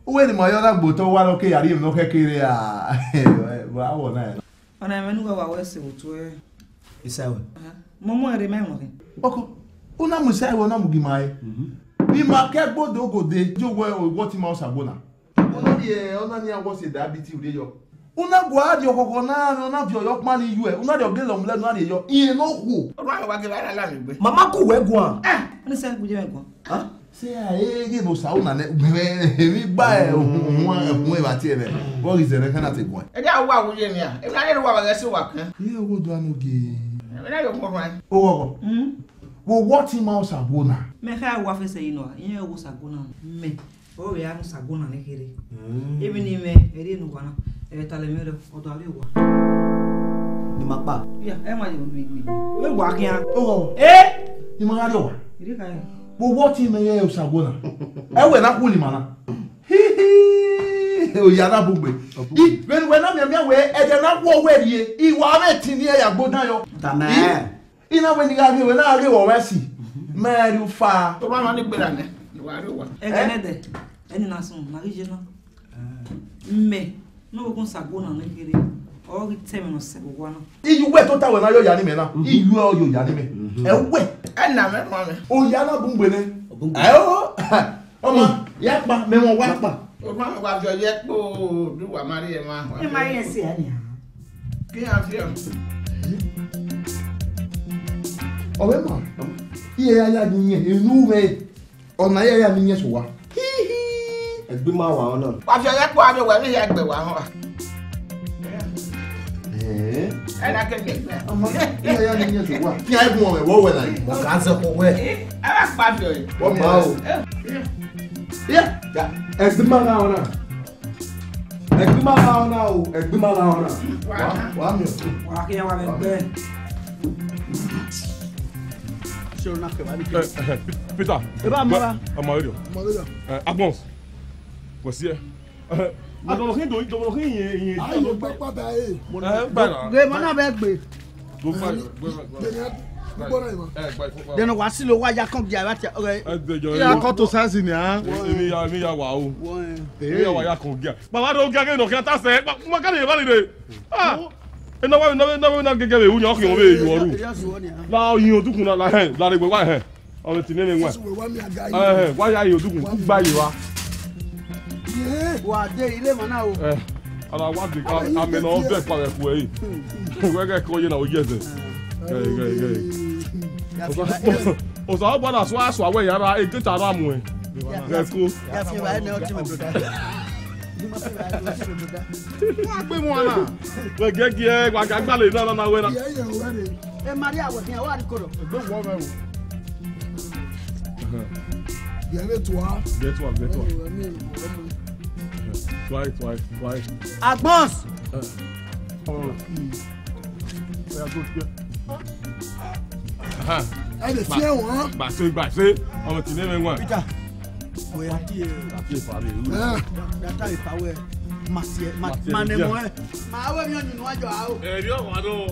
ó wẹ ni mo yọ na gbòtọ wa lọ ke yàrá èmi náà kẹkẹrẹ a. Wa wọ náà. Ọna ẹmwẹ ne uwa wa wẹ ẹse vbe otu ẹre. Isaẹvwe. Mọmọ ẹre mẹ ẹmwẹ khin. Ọkọ, u na mu Isaẹvwe, u na mu gie ima ẹre. Ima ke ẹgbodo gode, yo wẹ owọtẹn ima Osagbona. Ọna ni, ọna ni a wọ sẹ da bi ti rre yọ. U na gua rrie ọkhọkhọ na, u na viọ yọ ọkpa ni yu ẹ, u na rhie ọgele ọmlẹ, u na rhie yọ, irẹn ne okhuo. Ọ ma wa gele ara la mi gbe. Mama ku wẹ guan. Eh, ọ ni sẹ gu je mẹ guan. Sẹ a, e ghe ne Osa una nẹ, emwi gba ẹ, ohun, ohun, ohun evba tie ẹmwẹ, vbe ọ ghi zẹ nẹ, ẹkan na te guan. Ẹ dia wa wo ye nia, emwi na rre wa vbe ẹse uwa kan. Iye wo do ano ge. Emwi na yo mo rwan. Oghọghọ. Mm. Wo wọtẹn ima Osagbona. Mẹ kha wa fẹsẹ yi nọ, iye wo Osagbona. Mẹ, ọ vbe a mu Osagbona ne kherhe. Mm. Emwi ne imẹ, ẹre ne uwa na, ẹ vbe talẹ mwẹ rẹ, ọ do a rrie owa. Ni ma kpa. Ya, ẹ ma yo mi mi. Wẹ wa khian. Oghọghọ. Eh? Ni ma gha rrie owa. Ire ka ya. Wo wọtẹn imẹ ye Osagbona. Ẹ wẹ na khu ni ima na. Hihi, oya na bugbe. I, vbene wẹ na mianmian wẹ, ẹdẹ na khuọ wẹ rrie, I wa mwẹ ẹtin ni ẹ ya gbe odan yọ. Tama. I, I na wẹ ne I gha ghe wẹ na ghe wẹ ọmwa ẹsi. Mẹ rrie ufa. Ọ ma ma ni gberra nẹ, ne wa rrie owa. Ẹghẹ nẹdẹ, ẹni na sunu, ma ghi ye na. Mẹ, ne ovbi ukun Osagbona ne kherhe, ọ ghi te ẹmwẹ ne ọ sẹ vbe owa na. Iye uwẹ tota wẹ na yọ ya ni mẹ na. Mhm. Iye uwẹ ọ yọ ya ni mẹ. Mhm. Ẹ uwẹ. Ẹ na mẹ rhuan mẹ. Oya na bun gbe nẹ. Ọ bun gbe. Ẹ o. Ọmọ, ya kpa, mẹ wọn wa kpa. Orhuan mẹ wa viọ ye ẹkpo, do wa ma rrie ẹmwẹ. Ẹ ma rẹn ẹse a nia. Ke iran viọ. Ọvbẹ ma, iye ya ya ni yẹn, enu mwẹ. Ọna ya ya ni yẹn so wa. Hihi. Ẹgbẹ ma wa ọna. Wa viọ ye ẹkpo, a viọ wẹ vbe ya ẹgbẹ wa họn. Eh. Ẹ na ke mi ẹgbẹ. Ọmọ, iye ya ni yẹn so wa. Kí a gun ọmọ ẹwọ wẹ na yìí. Mo kà á sẹ kó wẹ. Ẹ bá pa viọ yìí. Wọ́n bá o. Yeah. Ẹgbẹ ma ra ọna. Ẹgbẹ ma ra ọna o. Ẹgbẹ ma ra ọna. Wa, wa mi o. Wa kí ẹ wà lẹ́gbẹ̀ẹ́. Ṣé o na kẹwàá ní kí? Eh, eh, Peter. Ẹ bá mọ́ra. Ọmọ rẹ o. Ọmọ rẹ o. Eh, Agbọn. Kò sí ẹ. Adọ̀rọ̀ kí n dòyìn, dọ̀rọ̀ kí n yẹn, yẹn. Ayi, o gbẹ pata e. Ẹ, gbà náà. Gbe mọ na bẹ gbe. Go find, go, go, go. Gbẹ̀rẹ̀ gbígbọ́ náà yìí ma. Ẹ, gba ìfọwọ́. Dẹnu wa si lo wa ya kàn gíà láti ọ̀rẹ́. Ẹ, gbẹjọ, ya kọ to size ni a. Èmi ya, èmi ya wà o. Èmi ya wà ya kàn gíà. Bàbá dọ̀ gíà kí n dọ̀ kí n ta sẹ́. Mo ká lè yẹ bá lè dè. Ah. Ẹ náà wá, ẹ náà wá, ẹ náà wá gẹ́gẹ́ bẹ̀ wúnyà ọkùnrin òun bẹ̀ yọ ọrù. La oyin odukun na la hẹn, la rẹ gbẹ wa hẹn. Ọmọ tì nene wọn. Ẹhẹn, wa ya yo dugun, u gba ye wa. Wa de ile ma na o. Eh. Ara wa de ka amẹ na ọ dẹ kpa vbe ẹkhuẹ ẹre. Wẹ ghẹ kọ ye na, ọ ye ẹzẹ. Ghẹ, ghẹ, ghẹ. Osa, osa, ọba na sua, sua wẹ ya ra, egeta ra muẹn. Ghẹ ko. Ya fi wa ne ọtí, my brother. You must fi wa ne ọtí, my brother. Wa gbe mu ana. Wẹ gẹ giẹ, wa ga gbale na, na, na, wẹ na. Yeah, yeah, already. Ẹ, Maria, wẹ hian, wa ni koro. Egbe wọ mẹ o. Get it, wa. Get one, get one. Twice, twice, twice. Agbọn. Aha. Ẹ lè fi ẹ̀wọ̀n. Gbàsó, gbàsó. Ọmọ tì ní ẹ̀mẹ̀ wà. Peter. Oya. Àti ìfàlẹ̀ ìlú. Data ìfàwẹ̀. Màsíẹ̀, mànẹ̀mọ́ ẹ̀. Màá wẹ̀ mi ọ̀nùnú àjọ àwọ̀. Ẹ̀rí ọ̀wà náà.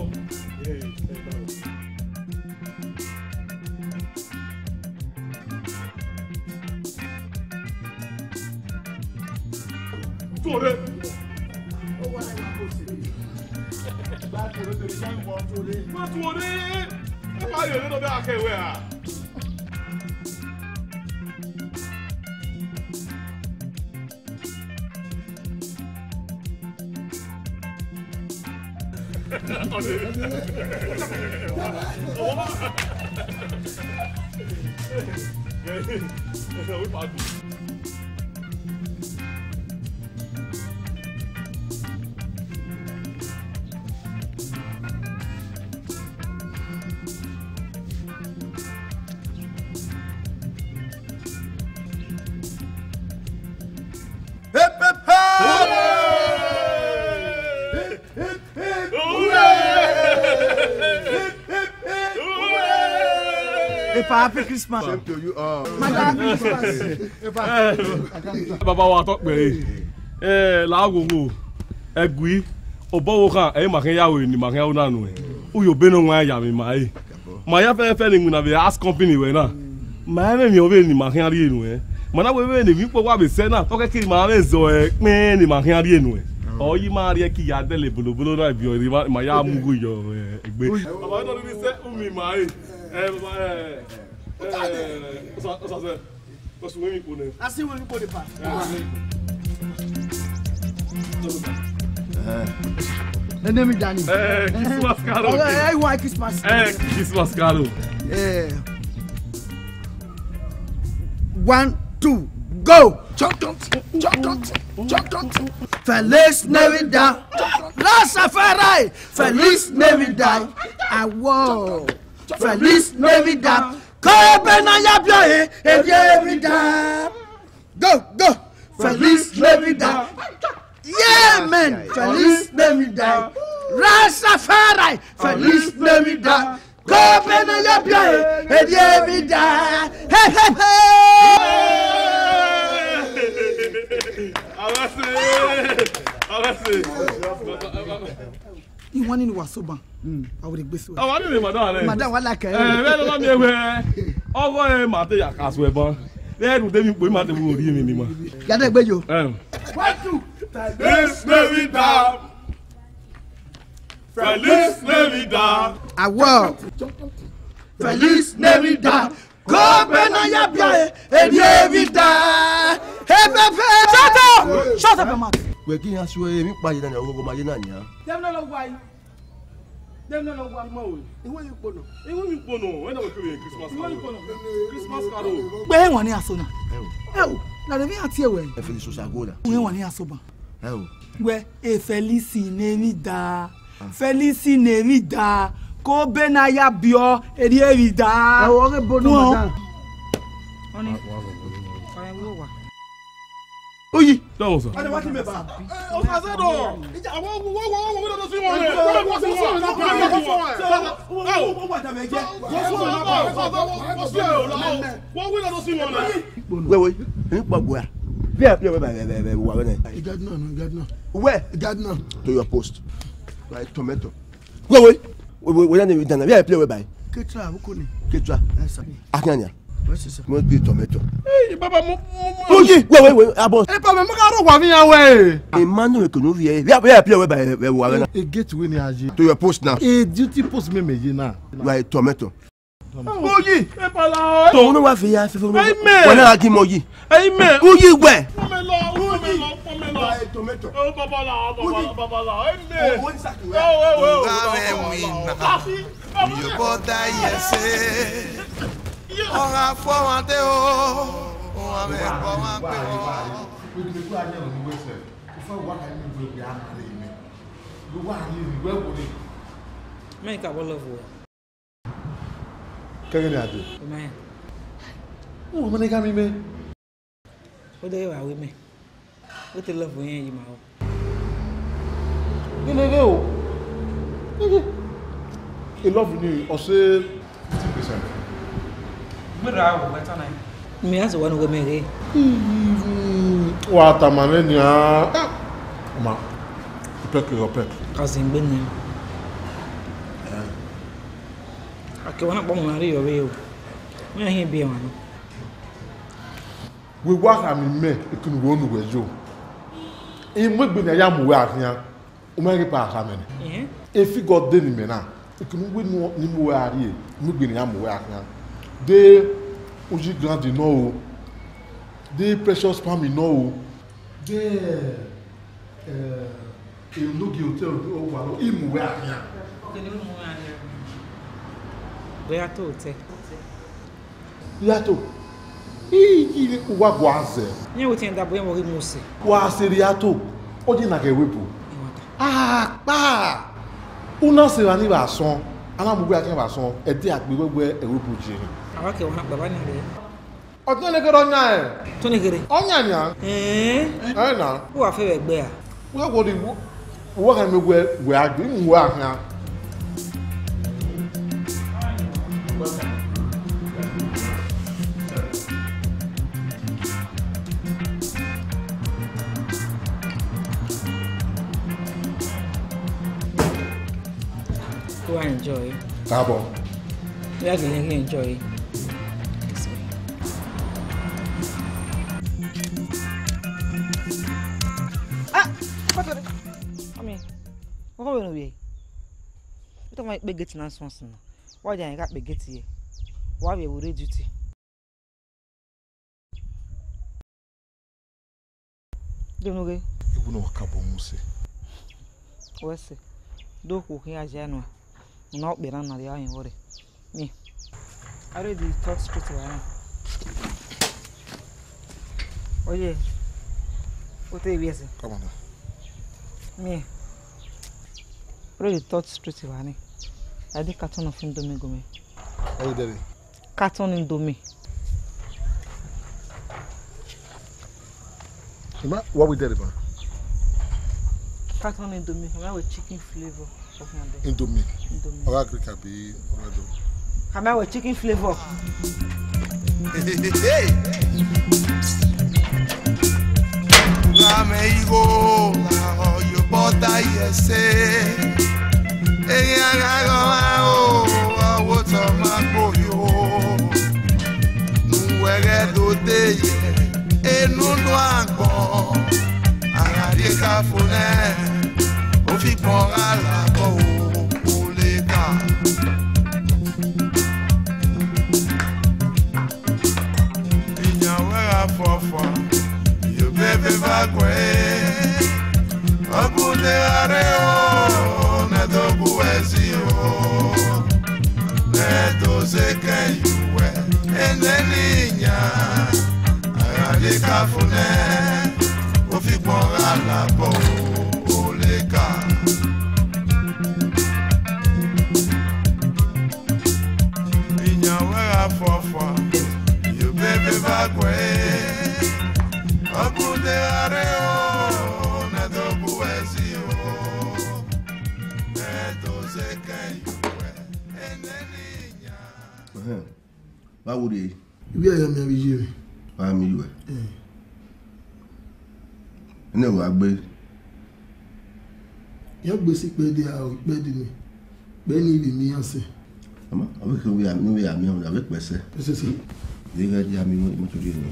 Tuore. Ma tuore. Ẹ ma yọ nínú bí a kẹ wẹ a. Hip, hip, hip! Hip, hip, hip! Hooray! Hip, hip, hip! Hooray! Epa, happy Christmas. Same to you all. Madam, happy Christmas. Epa. Baba wa tọ pẹ. Eh, la wo wo. Ẹgui, obọ wo khan, ẹ i ma khian ya ru ne ima khian ru na nuẹn. Uyo be ne ọ wan ya vbe ima re. Ma ya fẹfẹ ne iwinna vbe house company wẹ na. Ma i mwẹ emwi ọvbehe ne ima khian rhie nuẹn. Ma na wẹ vbene emwi kpo wa vbe sẹ na, ọ kẹke ima mwẹ zọ ẹkpẹn ne ima khian rhie nuẹn. Ọ yi ima rhie ẹki ya dẹlẹ bolobolo na viọ, ma ya mu gho yọ, eh, egbe. Baba, no ni sẹ umi ma re. Eh, baba, eh, eh, osa, osa sẹ. Because we need money. I see we need money, pa. Eh. The name is Danny. Eh, Christmas carol. Oh, yeah, yeah, why Christmas? Eh, Christmas carol. Yeah. One, two, go. Chokot, chokot, chokot. Feliz Navidad. Rastafari. Feliz Navidad. Awo. Feliz Navidad. Kobe na ya bio e, e die vida. Go, go. Feliz Navidad. Yeah, man. Feliz Navidad. Rastafari. Feliz Navidad. Kobe na ya bio e, e die vida. Hey, hey, hey. Avance. Avance. Iwan ni wa soban. A were gbe so. Awa ni madam rẹ. Madam wa like. Eh, vbe no ma miẹn wẹ. Ọghọ ẹ ma te ya ka so ẹban. Vbe ru de mi kpo ma te wo ri mi ni ma. Ya de gbe yo. Eh. One, two. Feliz Navidad. Feliz Navidad. Awo. Feliz Navidad. Kobe na ya bio e, e die vida. Hey, hey, hey. Shut up! Shut up, man. Wẹ ghi iran suẹ emwi kpa ye na nia, oghogho ma ye na nia. Dem no lọ wa yi. Dem no lọ wa. Ma we. Iwe yi kpo nọ. Iwe yi kpo nọ. Wẹ na wẹ kere Christmas carol. Christmas carol. Gbe wan ni aso na. Ẹ o. Ẹ o. Na de mi ati ewe. Ẹ Feliz Osagoda. Gbe wan ni aso ba. Ẹ o. Wẹ e Feliz Navidad. Feliz Navidad, kobe na ya bio e die vida. Ẹ o, ọghe ebo nọ, madam. Ọni. Ọni wo wa. Uyi. Dọwọ sir. Ọni wa ti mẹ ba. Ọsa sẹ dọ. Àwọn wo wo wo wo wo lọ sí wọn rẹ. Wọ́n lọ sí wọn rẹ. Wọ́n wí lọ sí wọn rẹ. Wẹwẹ, n kpọ gua. Vẹ a pie wẹ ba vẹ vẹ vẹ wa wẹ nẹ. Gardener nọ, gardener. Wẹ. Gardener. To your post. Like tomato. Wẹwẹ, wẹwẹ, wẹwẹ ne dana. Vẹ a pie wẹ ba. Ketra, uko ni. Ketra. Ẹ sir. Akianya. Wẹ sir. Mo bi tomato. Hey, baba, mo, mo, mo. Oye, wẹwẹ, wẹwẹ, abo. Ẹ pa mi, mo ka ro wa mi ya wẹ. Emmanuel kò ní fi ẹ. Vẹ a pie wẹ ba vẹ wa wẹ na. A gate wey ni a ye. To your post now. A duty post me me ye na. Like tomato. Oyi, ẹ pa la o. To unu wa fi ya fẹfẹ unu. Amen. Wẹ na ghi mọ yi. Amen. Uyi wẹ. Fọmẹ lọ, fọmẹ lọ, fọmẹ lọ. Tomato. Oh, babala, babala, babala. Amen. Oh, what is that? Oh, oh, oh, oh, babala. Asi. Yo bọta yẹse. Ọgha fọ wan te o. Ọgha mẹ fọ wan pe o. Wegele kua yẹ ọni wẹ sẹ. Ufa wa ka ni wẹ wẹ a ma le mẹ. Wẹ wa ni wẹ wo ni. Mẹ ka wọ love wẹ. Kẹghe ni a dee. Amen. Uwẹ mẹ ne ka mi mẹ. Ọ dẹ wa wẹ mẹ. Wẹ te love yẹn yi ma o. Gele ghe o. Gele. I love ni ọ sẹ fifty percent. Mẹ ra wo wẹ ta na. Mẹ a sẹ wa ne wẹ mẹ ghe. Wa tama nẹ nia. Ma. Pẹk, pẹk. Cousin gbe nẹ. Ake wa na kpọ mu na rri yọ vbe o. Wẹ hin biẹ wan. Wẹ wa khama mẹ, ekunu wẹ unu wẹ yo. I mu egbe ne a ya mu wẹ a khian, u ma ghi pa khama mẹ nẹ. Ehẹn. E figure de ne imẹ na, ekunu wẹ unu ni mu wẹ a rrie, I mu egbe ne a ya mu wẹ a khian. De Uyi Grande nọ o, de Precious Palm nọ o, de, eh, Enogie Hotel, o wa nọ, I mu wẹ a khian. Kene wẹ mu wẹ a rrie. Riato Hotel. Riato, I, I, uwa gua zẹ. Iran wẹ te iran dabo iran vbe ọ ghi mu sẹ. Wa sẹ Riato, ọ ye na ghẹ ẹvbo ebo. Iwata. Akpa! U na sẹ evba ni vbe asọn, a na mu wẹ a khian vbe asọn, ẹdẹ a gbe wẹ wẹ ẹvbo ebo ye. Awa ke wa na kpa ba ni rre. Ọ tọn ne kherhe ọ yan ẹn. Tọn ne kherhe? Ọ yan yan. Ẹn? Ẹ na. Uwa fe vbe ẹgbẹ a? Wẹ wo ni wo, wo kha mẹ wẹ, wẹ a gbe mu wẹ a khian. Go and enjoy. Kaabọ. We are going to enjoy. Ah, what the? I mean, what are we gonna be? What am I gate now? Why did I get gate here? Why we will duty? Dẹmwẹ ghe. Iwu ne ọ ka bọ mu sẹ. Wẹ sẹ. Do khuo khian ya nua. Una okpia na na rhie aro vbọ rre. Me. I read the third street wa na. Oye. What are you saying? Come on now. Me. I read the third street wa ni. I did carton of Indomie go me. How you doing? Carton Indomie. Ima, what we did about? Carton Indomie, come with chicken flavor. Indomie. Indomie. Oga Greek abi Oga Do. Come with chicken flavor. Hey, hey, hey. Rame igho, la oyo bọta yẹse. Eyan gha gha o, ọwo tọ ma gboyo. Nu wẹghẹ do de ye, enu nu agbọn. A gha rrie ka fo nẹ, ofigbọn gha labọ o, o le ka. Iyan wẹ gha fọfọ, iyo bebe va guẹ. Ọgbude gha rre o, ne do gu ẹzi o. Ne do zẹ kẹ ye uwẹ, eneni iyan. A gha rrie ka fo nẹ, ofigbọn gha labọ o, o le ka. Iyan wẹ gha fọfọ, iyo bebe va guẹ. Ọgbude gha rre o, ne do gu ẹzi o. Ne do zẹ kẹ ye uwẹ, eneni iyan. Ẹhẹn. Vbe a wo rrie? Ivbi ẹyọ miẹn vbe iye mwẹ. Wa miẹn iye uwẹ. Eh. Nene wa gbe. Ya gbe si ikpẹdẹ aro, ikpẹdẹ ni. Ikpẹdẹ ni vbe miẹn iran sẹ. Ama, ọ vbe khin ne u vbe ya miẹn ọna, vbe kpẹsẹ. Ẹsẹse. Vbe ghẹ ya miẹn imoto rhie nọ.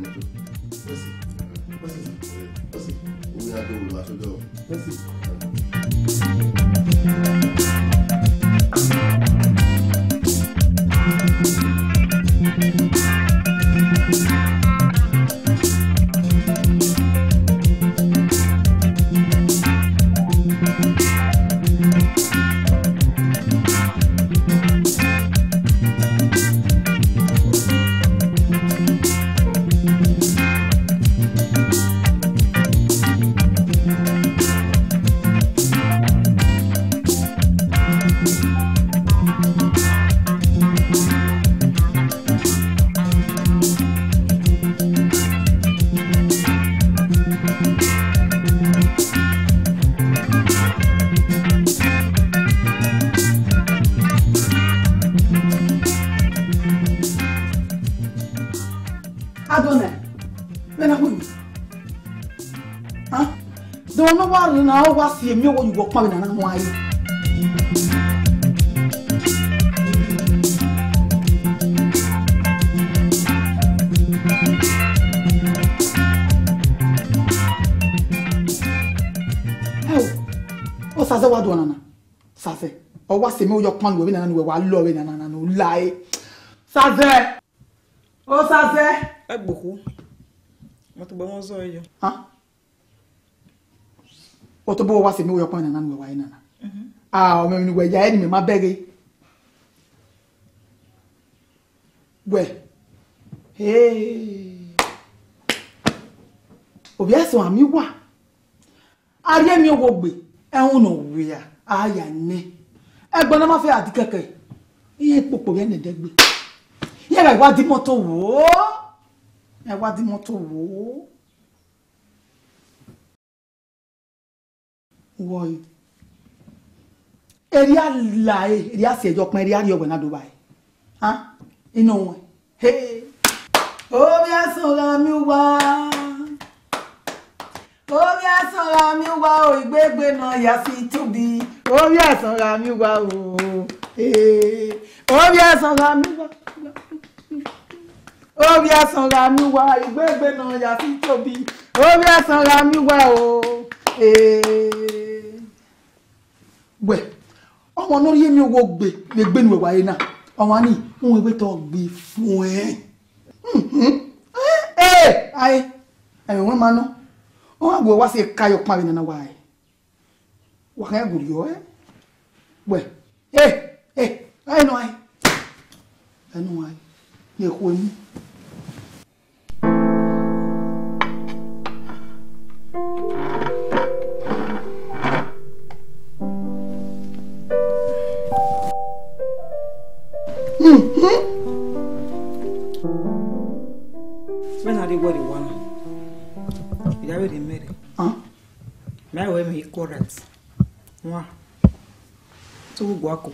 Mercy. Mercy. Mercy. Omi ado wulu ato do. Mercy. Vbene a wẹ, ah, de ọmọ ne ọ wa rre na, ọ wa si emi owo ye uwu ọkpa vbe nana wan ẹre. Ẹo, Osaze wa do nana. Osaze, ọ wa si emi owo ye ọkpa nuẹ vbe nana nuẹ wa lọ vbe nana nana u la ẹre. Osaze. Osaze. Ẹgbokhu. Mo to gbe wọn zọ yọ. Ah. Ọ tobọ wa si emi owo ye ọkpa nana nuẹ wa ẹre nana. Mhm. Ah, ọmọ emwi ne uwẹ ya ẹre ne imẹ ma bẹghe. Wẹ. Hey. Ovbi ẹsọn a miẹn uwa. A rhie emi owo gbe, ẹhun ne ọ wia, a ya nẹ. Ẹgbẹe ne ọ ma fẹ a di kẹkẹ, iran kpokpo vbe nẹdẹ gbe. Iran gha wa di imọto wo, iran wa di imọto wo. Wọọ, erriọ la ẹre, erriọ si ẹyọ ọkpan, erriọ rhie ọwẹ na do vba ẹre. Ah, inọ wọn. Hey. Ovbi ẹsọn gha miẹn uwa. Ovbi ẹsọn gha miẹn uwa o, igbegbe nọ ya si tobi. Ovbi ẹsọn gha miẹn uwa o. Hey. Ovbi ẹsọn gha miẹn uwa. Ovbi ẹsọn gha miẹn uwa, igbegbe nọ ya si tobi. Ovbi ẹsọn gha miẹn uwa o. Ee. Wẹ, ọmọ ne ọ rhie emi owo gbe vbe egbe ne uwẹ wa re na, ọmwa ni, uhunmwu wẹ te ọ gbe fuẹn. Mhm. Ee, ae, ẹmwẹ wẹ ma nọ. Ọ gha gu uwa si eka ye ọkpa vbe nana wa ẹre. Wa khẹ gu rriọ, eh? Wẹ, eh, eh, ẹ nọ ae. Ẹ nọ ae. Ne khu emu. Mhm. Vbene a rhie wẹ rre owa na, I ya vbe rhie mẹ rre. Hàn? Mẹ wẹ mẹ i correct. Wa. Tu gu ako.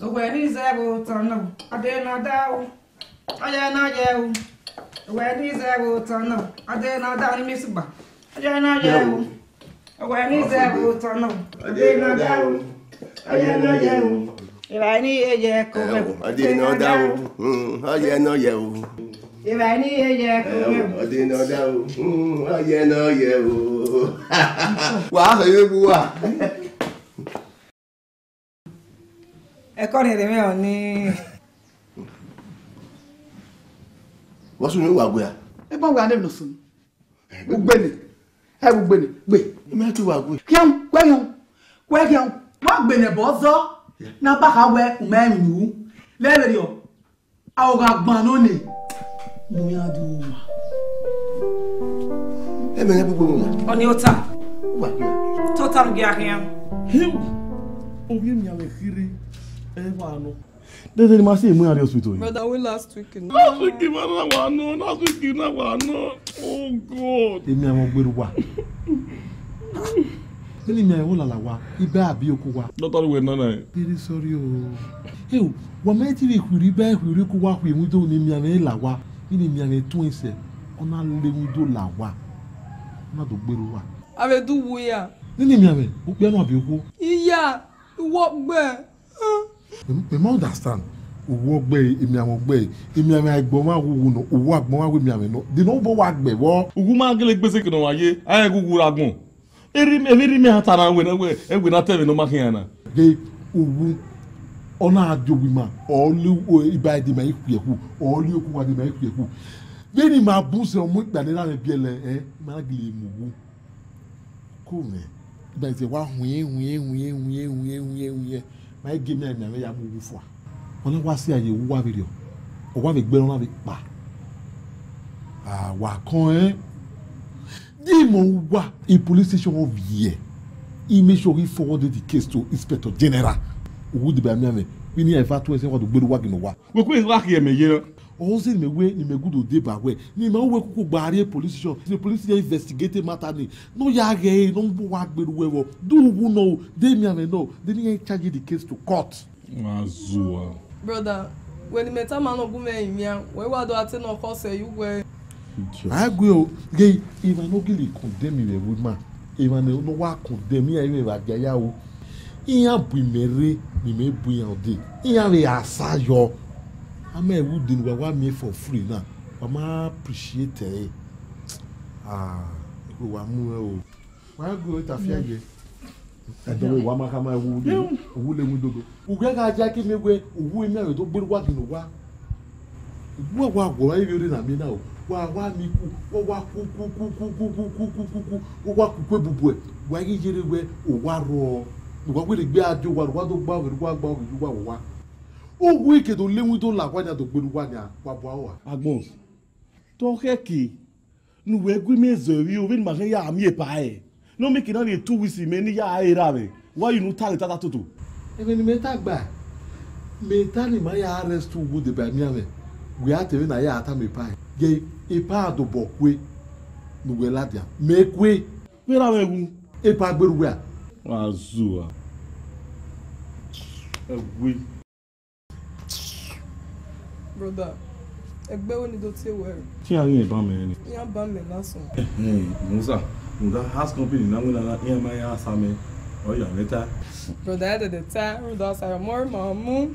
Owẹ ni zẹ vbe otọ nọ, ọ de ne ọ da o. Ọ ye ne ọ ye o. Owẹ ni zẹ vbe otọ nọ, ọ de ne ọ da o, ni mi sugba. Ọ ye ne ọ ye o. Owẹ ni zẹ vbe otọ nọ, ọ de ne ọ da o. Ọ ye ne ọ ye o. Evba ni ye ye ko vẹ. Ọ de ne ọ da o. Mm, ọ ye ne ọ ye o. Evba ni ye ye ko vẹ. Ọ de ne ọ da o. Mm, ọ ye ne ọ ye o. Wa hẹ ye bu wa. Ẹkọ rhiẹnrhiẹn mwẹ ọnii. Vbọ sunu wa gue a? Ebe ọ wa ne nọ sunu. Ugbene. Ẹ ugbene. Gbe. Imẹ tu wa gue. Khian, kuẹ khian. Kuẹ khian. Wa gbene ẹbọ zọ. Na ba kha wẹ u ma emwi ne u ru. Vbe vberriọ. A gha gban nọ nẹ, mu iran do ma. Ẹ mẹ ne gbogbo mu. Ọnii ota. Wa gbe. Tota mu gia khian. Hiu. Ovbi emianmwẹ kherhe, ẹ wa nọ. Dede ne ma si mu iran rrie hospital. Brother, we last week. Last week, man, I wa nọ. Last week, I wa nọ. Oh God. Emianmwẹ ọ gberra uwa. Vbene emianmwẹ vbe lala uwa, I bẹ a biẹ oku uwa. Doctor, wẹ nana. Very sorry o. Hey, wa ma te vbe khuirhi ba khuirhi ku wa khui window ne emianmwẹ la wa, vbene emianmwẹ tuẹn sẹ, ọ na le window la wa, ọ na do gberra uwa. A vbe du uwu ya. Nene emianmwẹ, okpia nọ abi okhuo. Iya, uwu ọgbe. Mẹ, mẹ ma understand. Uwu ọgbe, emianmwẹ ọgbe, emianmwẹ agbọn mwa wu uwu nọ, uwu agbọn mwa wu emianmwẹ nọ. De ne ọ bọ wa gbe vbọ? Uwu ma gele gbese ke nọ wa ye, a rẹn ghe uwu ra agbọn. Erha, emwi erha mẹ a ta na wẹ, wẹ, ẹwẹ na ta ẹmwẹ ne ọ ma khian na. Ghe uwu, ọ na dia owa ima, ọ le iba ẹdẹ ima i khuẹ ku, ọ le oku wa ẹdẹ ima i khuẹ ku. Vbene ima bun sẹ ọmọ ikpia ne erha mwẹ biẹlẹ, ẹ, ima na gele mu uwu. Ko mwẹ, iba ẹdẹ wa huẹn, huẹn, huẹn, huẹn, huẹn, huẹn, huẹn, huẹn. Ma i gie mẹ, mẹ ya mu uwu fua. Ọ na wa si a ye uwu uwa vberriọ, ọ wa vbe gbe ẹre ọna vbe kpa. A wa kọn ẹn. Di mọ uwa, e police station ọ viẹ. I make sure he forwarded the case to Inspector General. Uwu deba mianmwẹ, vbene iran eva tuẹn sẹ, wa do gberra uwa ghe ne uwa. Wẹ ku wa khiẹ mẹ ye na. Ọ zẹ ne mẹ wẹ ne mẹ gudo deba wẹ, ne ima wẹ koko gba rrie police station, ne police station investigate matter ni, ne ọ ya ghẹ ẹre, ne ọ bu wa gberra uwẹ vbọ. Do uwu nọ o, de mianmwẹ nọ, de ne iran charge the case to court. Ma zuwa. Brother, Wẹ ne imẹ tama ne ọ gu mwẹ rinmwian, wẹ wa do a te ne ọ khọ sẹ ye uwẹ. A gue o, ghe emwa ne ọ gele condemn vbe ẹvbo ima, emwa ne ọ wa condemn iran vbe vbe a dia ya ro. Iran bu imẹ rre, ne imẹ bu iran dee. Iran vbe a sa yọ. A ma ẹvbo ude ne uwa wa miẹn for free na, wa ma appreciate ẹre. Ah, ẹvbo wa mu mwẹ o. Wa gue o, tafiaye. Ẹdẹ vbe wa ma khama ẹvbo uwu le, uwu le windodo. Ughẹ gha ya ke mẹ wẹ uwu emianmwẹ do gberra uwa gele owa. Uwa wa wọ ọre ivbi orre na miẹn na o. Wa wa miẹn iku, wa wa ku ku ku ku ku ku ku ku ku ku ku, wa wa ku ku ebubuẹ. Wa ghi yere wẹ owa rrọọ. Wa wẹ ne egbe a die owa, wa do gba oghe, wa gba oghe, wa wa. Uwu ke do le windodo la wa nia do gberra uwa nia, wa bua uwa. Agbọn, te ọ khẹke ne uwẹ gu imẹ zẹ vbe vbene ima khẹ ya miẹn epa ẹre. Ne ọ miẹn ke na rhie two weeks mẹ ne I ya re ra vbe, wa ye unu ta ghe tata toto. Ẹmwẹ ne imẹ ta gba, mẹ ta ne ima ya arrest uwu deba emianmwẹ, wẹ a te vbe na ya tama epa ẹre. Ye epa dobọ kue ne uwẹ ladian, mẹ kue. Vbe ra mwẹ wu? Epa gberra uwẹ a? Wa zua. Ẹwe. Brother, egbe wo ni do tie wẹ? Te iran ghi ban mẹ nẹ. Iran ban mẹ last one. Ẹhẹn, Musa, rhunmwuda house company na wina na iran ma ya sa mẹ, ọ ya mwẹ ta. Brother, ẹdẹdẹ ta, rhunmwuda sa mọ ma mu.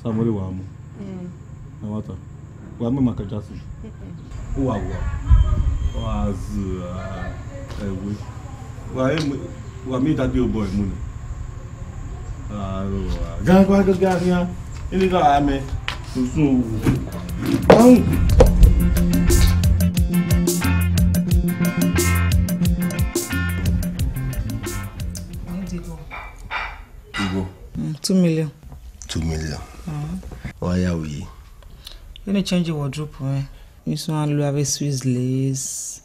Samuel wa mu. Mm. Na wa ta. Wa mu ma ka Jackson. Mm-mm. Uwa wa. Wa zu, ah, ẹwe. Wa emu, wa mi dade obọ emu ni. Aro, ah, ga, ga, ga, ga, ga. Ini ga ame. Susun owu. Ahun. Igbo. Mm, two million. Two million. Mm. Wa ya wu yi. Vbene change wardrobe mwẹ. Use one lu avbe Swiss lace,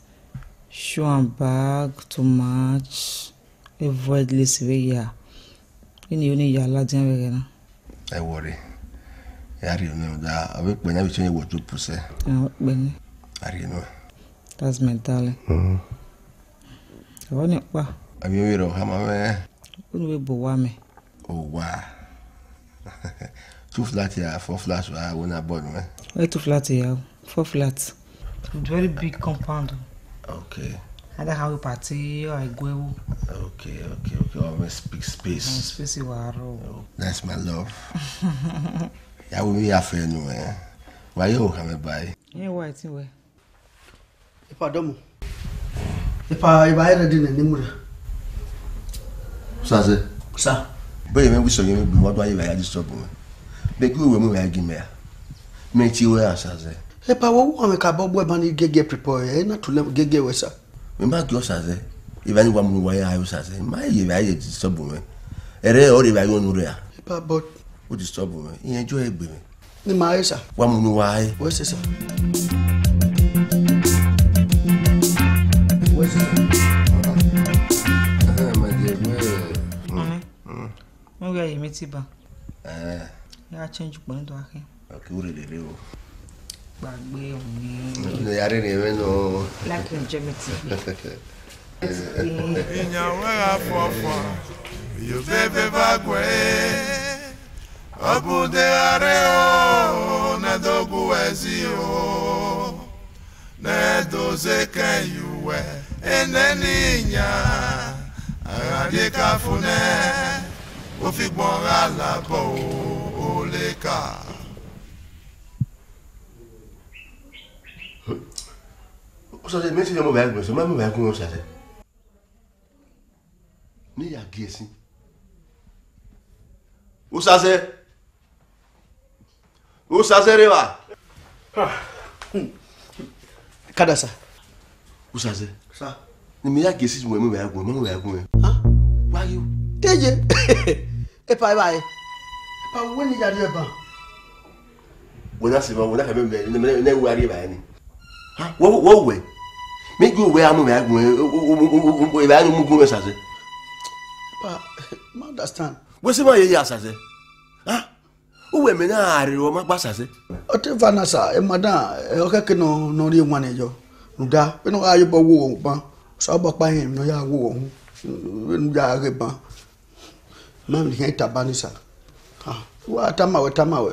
shoe and bag to match, avoid lace vbe ya. Vbene yo ni ya ladian vbe ẹghẹ na. Ẹ worry. Ya rhie nẹ da, ọ vbe kpẹ na vbe change wardrobe sẹ. Ọ kpẹ ni. A rhie nẹ. That's my darling. Mm. Ọ ni kpa. Avbe vbe rọ khama mwẹ. Unu vbe bu owa mẹ. Owa. Two flat ya, four flat wa, wo na bọ nuẹ. Where two flat ya? Four flat. With very big compound. Okay. Ada ha we party, or I go. Okay, okay, okay. Oh, big space. Space wa ro. Oh, that's my love. Ya wo mi ya fe nuẹ. Wa yo khama bai. Yeah, why ti we? Epa dọmọ. Epa, epa, e ready nẹ, ne mu rre. Sir, sir. Sir. Bẹghe mwẹ wẹ sẹ, ye mwẹ gbe, wa do ye vbe ya disturb mwẹ. Bẹghe uwẹ mu vbe ya gi mẹ a. Mẹ tie wẹ a, sir, sir. Epa, wẹ wu mwẹ ka bọ bu ẹban ni gẹgẹ prepare, ẹ na tule gẹgẹ wẹ, sir. Mẹ ma gie ọ, sir, sir. Evba ni wa mu wa ya, sir, sir. Ma ye vbe ya disturb mwẹ. Ẹre ọ rre vbe ya unu rre a. Epa, but. O disturb mwẹ. Iyan jọ egbe mwẹ. Ne ima re, sir. Wa mu unu wa re. Wẹ sẹ, sir. Wẹ sẹ, sir. Ẹhẹn, my dear, wẹ. Mm, mm. Wẹ gha ye meeting ba. Eh. Ya change ukpọn do akhin. Okay, u rherhe rre o. Gbagbe ọni. Ne ya rherhe mwẹ nọ. Like enjoyment. Iyan wẹ gha fọfọ, yo veve va guẹ, ọ bu de gha rre o, ne do gu ẹzi o, ne do ze kẹn ye uwẹ, enẹ ne iyan, a gha rrie ka fo nẹ, ofigbọn gha labọ o, oleka. Usazẹ, mẹ te ya mu vbe agbọn, sẹ, ma mu vbe agbọn, Usazẹ. Ne ya gie ẹsin. Usazẹ. Usazẹ rre evba. Kada, sir. Usazẹ. Sir. Ne mẹ ya gie ẹsin mu vbe agbọn, ma mu vbe agbọn. Huh? Why you? Deje. Epa, epa, e. Epa, wẹ ne ya rrie ban. Wẹ na sẹ, wẹ na khama mẹ, ne, ne, ne, ne wa rrie evba ni. Ha, wẹ, wẹ, wẹ. Mẹ gu wẹ a mu vbe agbọn, o, o, evba ni mu gu mwẹ, Usazẹ. Epa, ma understand. Wẹ sẹ ma ye ya, Usazẹ. Ha? Uwẹ mẹ na rre ọ ma gba, Usazẹ. Ọ te va na, sir, e madam, ẹ, ọ khẹke nọ, nọ rrie wan yọ. Rhunmwuda, vbene ọ gha ye obọ wo ban, sẹ obọ ọkpa rẹn emwi ne ọ ya wo hu, vbene u ya ghe ban. Ma vbe khian taba ni, sir. Ah, wa tama wẹ, tama wẹ.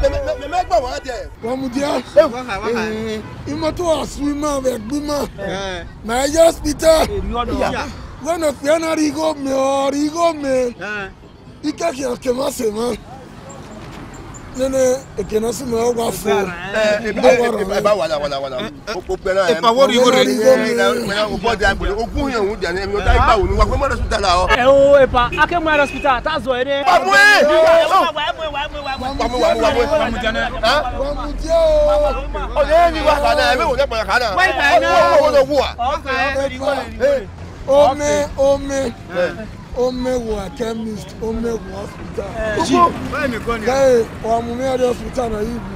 Mẹ, mẹ, mẹ, mẹ gba wa dẹ. Wa mudia. Eh, imọto wa su ima vbe ẹgbẹ ima. Eh. Ma ye hospital. Wẹ ne okpia na rhie igho mẹ, ọ rhie igho mẹ. Eh. Ikẹkẹ ke ma se mwa. Nene, eke na si mẹ ọ wa fo. Eh, eh, eh, eh, eh, ba wala, wala, wala. Okpokpẹ na, epa wo rhie igho rre. Eh, eh, eh, eh, okpọ dia, okpọ dia, ne, emwi ne ọ da igba wo, wa kpe ma hospital la ọ. Eh, o, epa, a ke mu hospital, ta zọ ere. Wa mu e! Wa mu, wa mu, wa mu. Wa mu jẹ nẹ. Hẹn? Wa mu jẹ o. Ọ lẹ ni wa ka na, ẹ mẹ wo ne kpa ka na. Wa igba na. Wo, wo, wo, wo, wo. Okay. Eh. Ome, ome. Eh. Ome wo chemist, ome wo hospital. Ji. Guy, wa mu mi hospital na yi bu.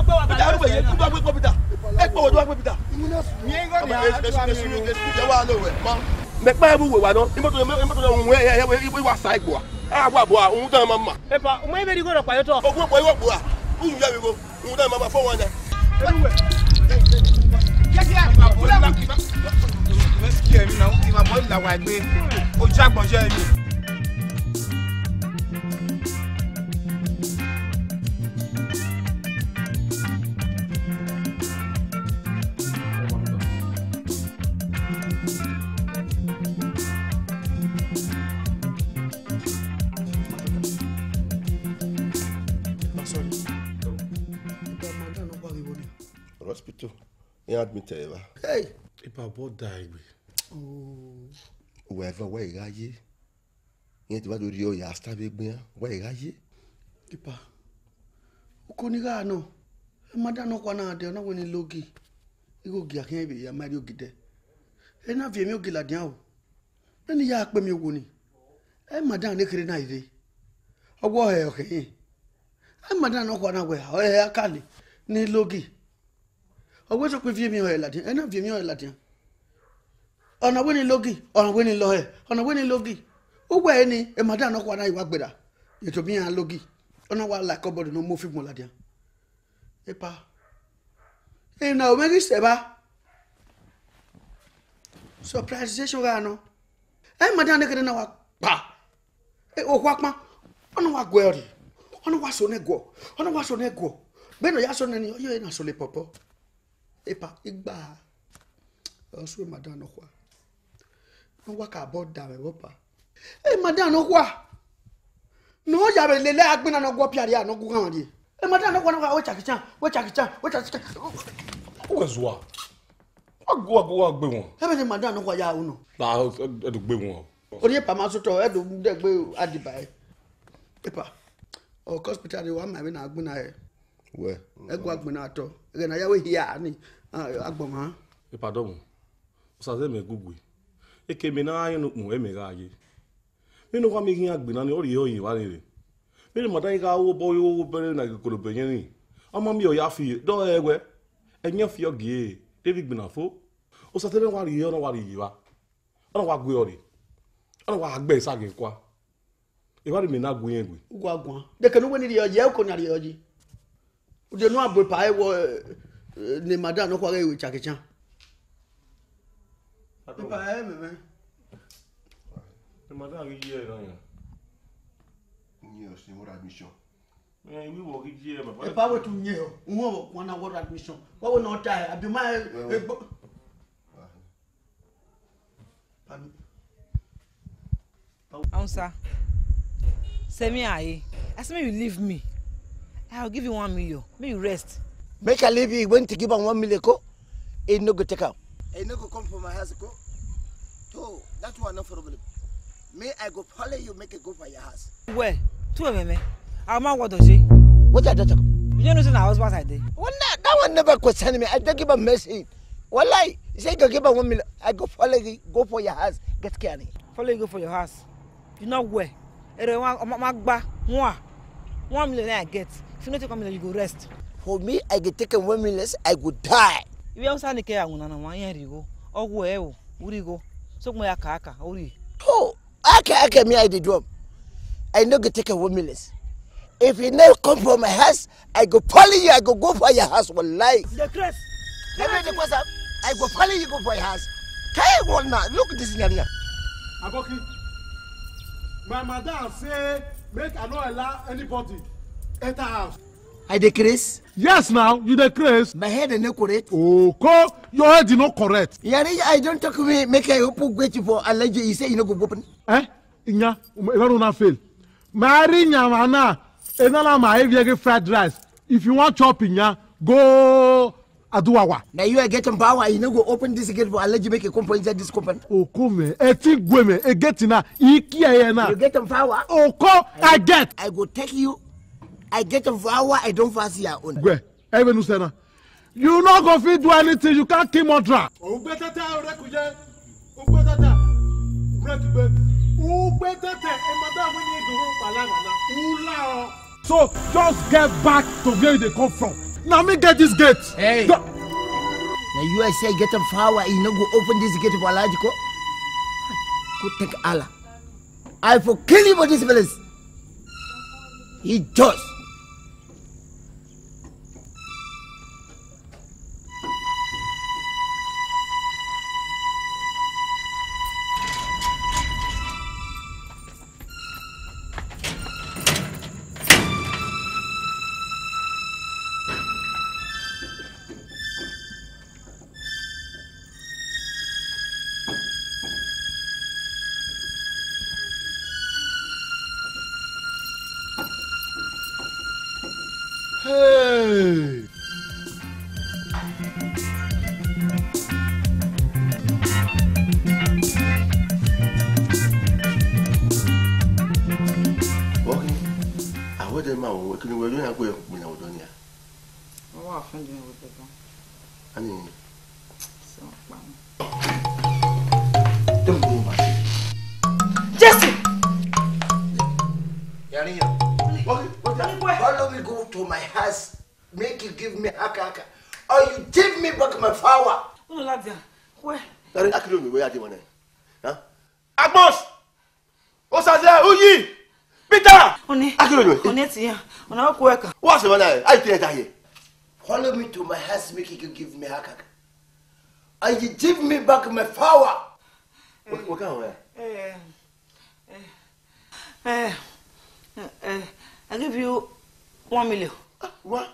Peter, ẹ wẹ ye, ẹ wẹ ye, Peter. Ẹ kpọwọ do wẹ Peter. Mẹ kpa ẹ vbe uwẹ wa nọ, imoto, imoto na wọn ẹ, ẹ, ẹ, ẹ, wa sa igbo a. A wa bo a, uhun dan ma ma. Epa, u ma vbe rhie igho rhọkpa ye otọ. Ogun kpo igho kpo a. U ya vbe igho. Uhun dan ma ma fo wan na. Sorry. Hospital. Iran admit ẹre evba. Hey! Epa, obọ da egbe. Oh. Wẹ vẹ wẹ I gha ye. Iran te wa do rhie ọre ya sita vbe egbe iran, wẹ I gha ye. Epa, uko ni gha nọ, madam nọkhua na dẹ, ọ na wẹ ne I la ogi. Igho ogi a khian vbe ya ma rrie ogi dẹ. Ena viọ emwi ogi ladian o. Vbene I ya kpe emwi owo ni, madam ne kherhe na i rre. Ọ wẹ ọhẹ ọ khẹ rẹn. Madam nọkhua na wẹ ọhẹ a ka le ne I la ogi. Ọ wẹ sokpan viọ emwi ọhẹ ladian, ena viọ emwi ọhẹ ladian. Ọ na wẹ ne I la ogi, ọ na wẹ ne I la ọhẹ, ọ na wẹ ne I la ogi. Uwẹ ni, madam nọkhua na i wa gberra, ye tobọ iran la ogi. Ọ na wa la kọbọd ne ọ mu ofigbọn ladian. Epa, emwi ne a ru mwẹ ghi sẹ evba. Surprisation gha nọ. Ẹ madam ne kherhe na wa kpa. E, okhuo akpan, ọ na wa guẹ ọrri, ọ na wa so nẹ guọ, ọ na wa so nẹ guọ. Vbene ọ ya so nẹ ni, ọ yọ na so le pọpọ. Epa, igba, ọ suẹ madam nọkhua. Ne ọ wa ka bọ da mwẹ vbe ọpa. E madam nọkhua, ne ọ ya vbe lele agbọn na ne ọ guọ pia rria, ne ọ gu ghan rrie. E madam nọkhua na wa wẹ chakicha, wẹ chakicha, wẹ chakicha. Uwẹ zua. Wa gu, wa gu, wa gbe wọn. Ẹ vbene madam nọkhua ya ru nọ. Na, ẹ do gbe wọn. Orhiọn epa ma sotọ, ẹ do mu dẹ gbe adiba ẹre. Epa, ọ ke hospital rre, wa ma vbene agbọn na hẹ. Wẹ. Ẹ gu agbọn na tọ. Ẹghẹ ne a ya wẹ hia ni, a, agbọn mwa. Epa dọmọ. Osa zẹ mẹ gugue. Eke mẹ na rẹn ne ukpọn, ẹ mẹ gha ye. Vbene ọ wa miẹn eghian agbọn na ni, ọ rhie ọre ye evba rre. Vbene madam gha ru obọ, ọ ru obọ ẹre na ghe kolobo ẹyẹn ni, ọ ma miẹn ọ ya fi, dọ rẹn wẹ, ẹyẹn fi ọ gie, de vbe igbinna fo. Osa te ne wa rhie, ọ na wa rhie ye evba. Ọ na wa gu ẹre ọrre. Ọ na wa gbe ẹre sa ghe kua. Evba rre mẹ na gu irẹn gbe. Uwa guan. De kene uwẹ ni rhie ọye, uko na rhie ọye. Ude ne a bu epa ẹre wọ, eh, ne madam nọkhua ghẹ ru chakicha. Epa ẹre mẹ mwẹ. Ne madam ghi ye ẹre na yan. Iye ọse word admission. Eh, iwi wọ ghi ye ẹre, baba. Epa wẹ tu ye ọ. Uhun ọvọ kuan na word admission. Wa wẹ ne ọ ta ẹre, abi ma egbo. Pardon. Answer. Sẹ mi aye. I say make you leave me. I will give you one million. Make you rest. Make I leave you when to give am one million ko? He no go take am. He no go come for my house ko? So, that one no problem. Me, I go follow you, make I go for your house. Well, two of them, eh? I'll my word, Oje. What I don't talk? You don't know say na husband I dey. Well, that, that one never question me. I don't give a message. Wallahi, he say go give am one million. I go follow you, go for your house, get care. Follow you go for your house. You know where? Ere wa ma, ma gba one. One million I get. If you no take one million, you go rest. For me, I go take am one million, I go die. Iwe Hausa ni ke awuna na wa yan righo. Ọgwẹ o. Urhi gho. Sokpan ya ka ka, urhi. Oh, I can, I can, me, I dey do am. I no go take a womanless. If you never come for my house, I go follow you, I go go for your house, wallahi. The craze. Let me the question. I go follow you, go for your house. Carry one now. Look at this yanya. Aboki, my madam say make I no allow anybody enter house. I dey craze. Yes, now you dey craze. My head no correct. Oh, co, your head is not correct. Yari, I don't talk me. Make I open gate for allergy. He say you no go open. Eh? Inya, um, everyone na fail. Mari nyama na, enala ma heavy fried rice. If you want chop inya, go Aduwawa. Now you are getting power. You no go open this gate for allergy make a come for inside this compound. Oh, come, eh, eti gwe me, e gate na, iki eye na. You get them power. Oh, co, I get. I go take you. I get them power. I don't pass your own. Gwe, even you say na. You no go fit do anything. You can't kill murderer. Ugbe tete ore ku ye. Ugbe tete. Break gbe. Ugbe tete. E madam wẹ ne e do kpala na. Ula o. So just get back to where you dey come from. Na me get this gate. Hey. Go. Now you, I say, get a power. You no go open this gate for allergy co. Go take Allah. I for kill you for this place. He just. Hey! Okay. Awẹ dẹ ma wẹ kí ni wẹ yọ yan kpe ọkpẹn na ọdọ nia. Wọ́n wà fún ìdí ìwé gbẹ̀gbọ́n. Ani. Sọ pa mi. Don't go mad. Jesse! Yarinya. What, what, follow me go to my house. Make you give me haka haka. Or you give me back my power. Unu ladia. Where? Yari, akiri mi where you dey, man? Huh? Agboss! Osaze, Uyi! Peter! Oni. Akiri mi. Oni ti ya. Ona ku eka. What's the matter? I tell you here. Follow me to my house, make you give me haka haka. Or you give me back my power. What, what kind of? Eh, eh, eh, eh, I give you one million. Ah, what?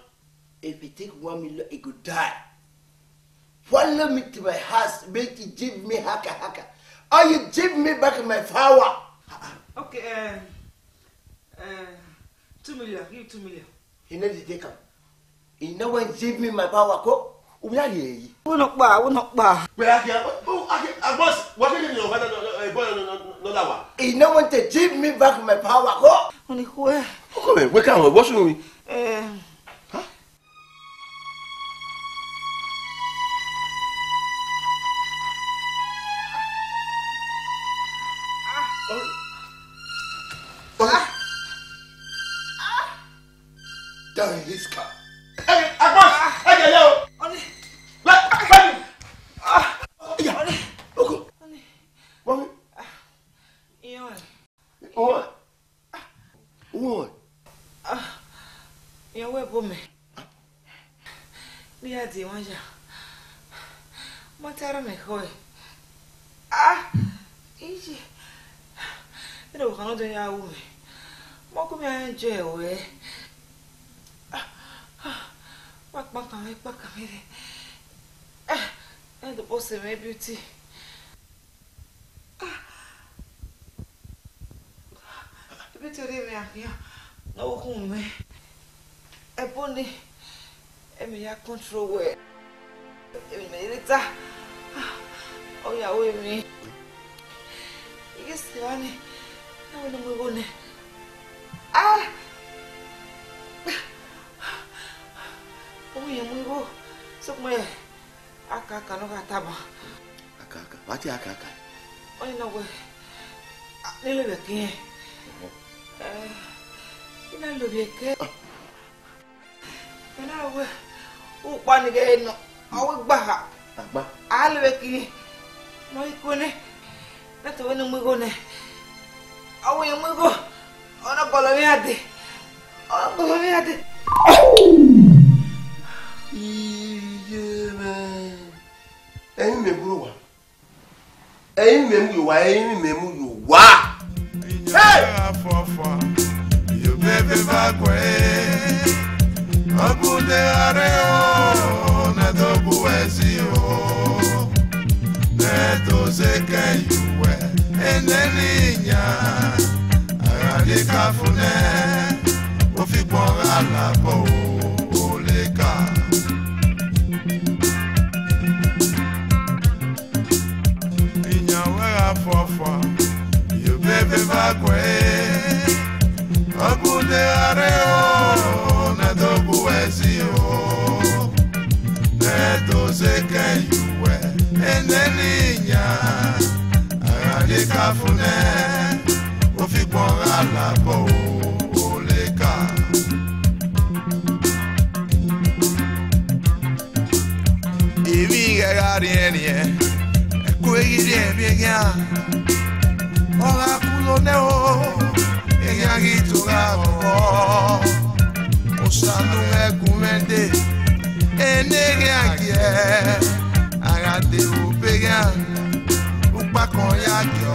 If you take one million, you go die. Follow me to my house, make you give me haka haka. Or you give me back my power. Okay, eh, eh, two million, give two million. He no dey take am. He no wan give me my power, ko? Ubi na ye yi. Wo no pa, wo no pa. Wẹ a dia, o, a dia, a boss, wa ke ni o ba na, na, na, boy, no, no, no, no, la wa. He no want to give me back my power, ko? Oni kue. Ko me, we ka, what's wrong with me? Eh. Huh? Oh. Oh. Down in his car. Hey, Agboss! Hey, yo, yo! Oni. Wait, wait. Ah. Yeah. Oni. Oko. Oni. Mommy. Iyan. What? What? Iyan wẹ bo mẹ. Ni ya di wan ya. Ma ta rọ mẹ khọe. Ah! Iye. Ẹ dọghe ọkhan nọ dẹ ya ru mẹ. Ma gu mẹ a enjoy wẹ. Ah, ah, wa kpakan mwẹ, kpakan mwẹ rre. Ah, ẹ dọkpọ sẹ mwẹ Beauty. Ah, Beauty rhie mwẹ akhian ne ọ ru ukhunmwu mwẹ. Ẹbọ nii, emwi ya control wẹ. Emwi ne mẹ rre ta, ah, ọ ya ru emwi. I ghi sẹ evba nii, na wẹ ne ọ mu igho nẹ. Ah! Ọ mu iyan mu igho, sokpan aka aka ne ọ gha tama. Aka aka, wa tie aka aka. Ọni nọ wẹ, a, ne lele ẹki rẹn. Ọhọ. Eh, I na lele ẹki. Ah. Ẹ na wẹ, ukpa ni ghẹ nọ, ọ wẹ gbaha. Agba. A lele ẹki rẹn. Ne ọ i kuẹ nẹ, ne a tobọ ne ọ mu igho nẹ. Ọ wẹ irẹn mu igho, ọ na gọlọ emwi iran dee, ọ na gọlọ emwi iran dee. Iye mwẹ, ẹrinmwi mẹ mu ye owa, ẹrinmwi mẹ mu ye owa, ẹrinmwi mẹ mu ye owa. Hey! Afọfua, yo bebe va kue. Ọgụde gha rre o, na do gu ẹzi o. Ẹto zẹ kẹ yuwẹ, eneni yan. A gha rrie kafu nẹ, ofigbọn gha labọ o, oleka. Iyan wẹ gha fọfua, yo bebe va kue. Ọgụde gha rre o, na do gu ẹzi o. Ẹto zẹ kẹ yuwẹ, eneni yan. A gha rrie kafu nẹ, ofigbọn gha labọ o, oleka. Emwi ghẹ gha rhiẹnrhiẹn, ẹko ghi rhiẹnrhiẹn eghian. Ọ gha kulo nẹ o, eghian ghi to gha ghọghọ. Osa ne u mwẹ gu mwẹ dee, ene eghian giẹ, a gha de vbe obọ eghian, ukpakọn ya gie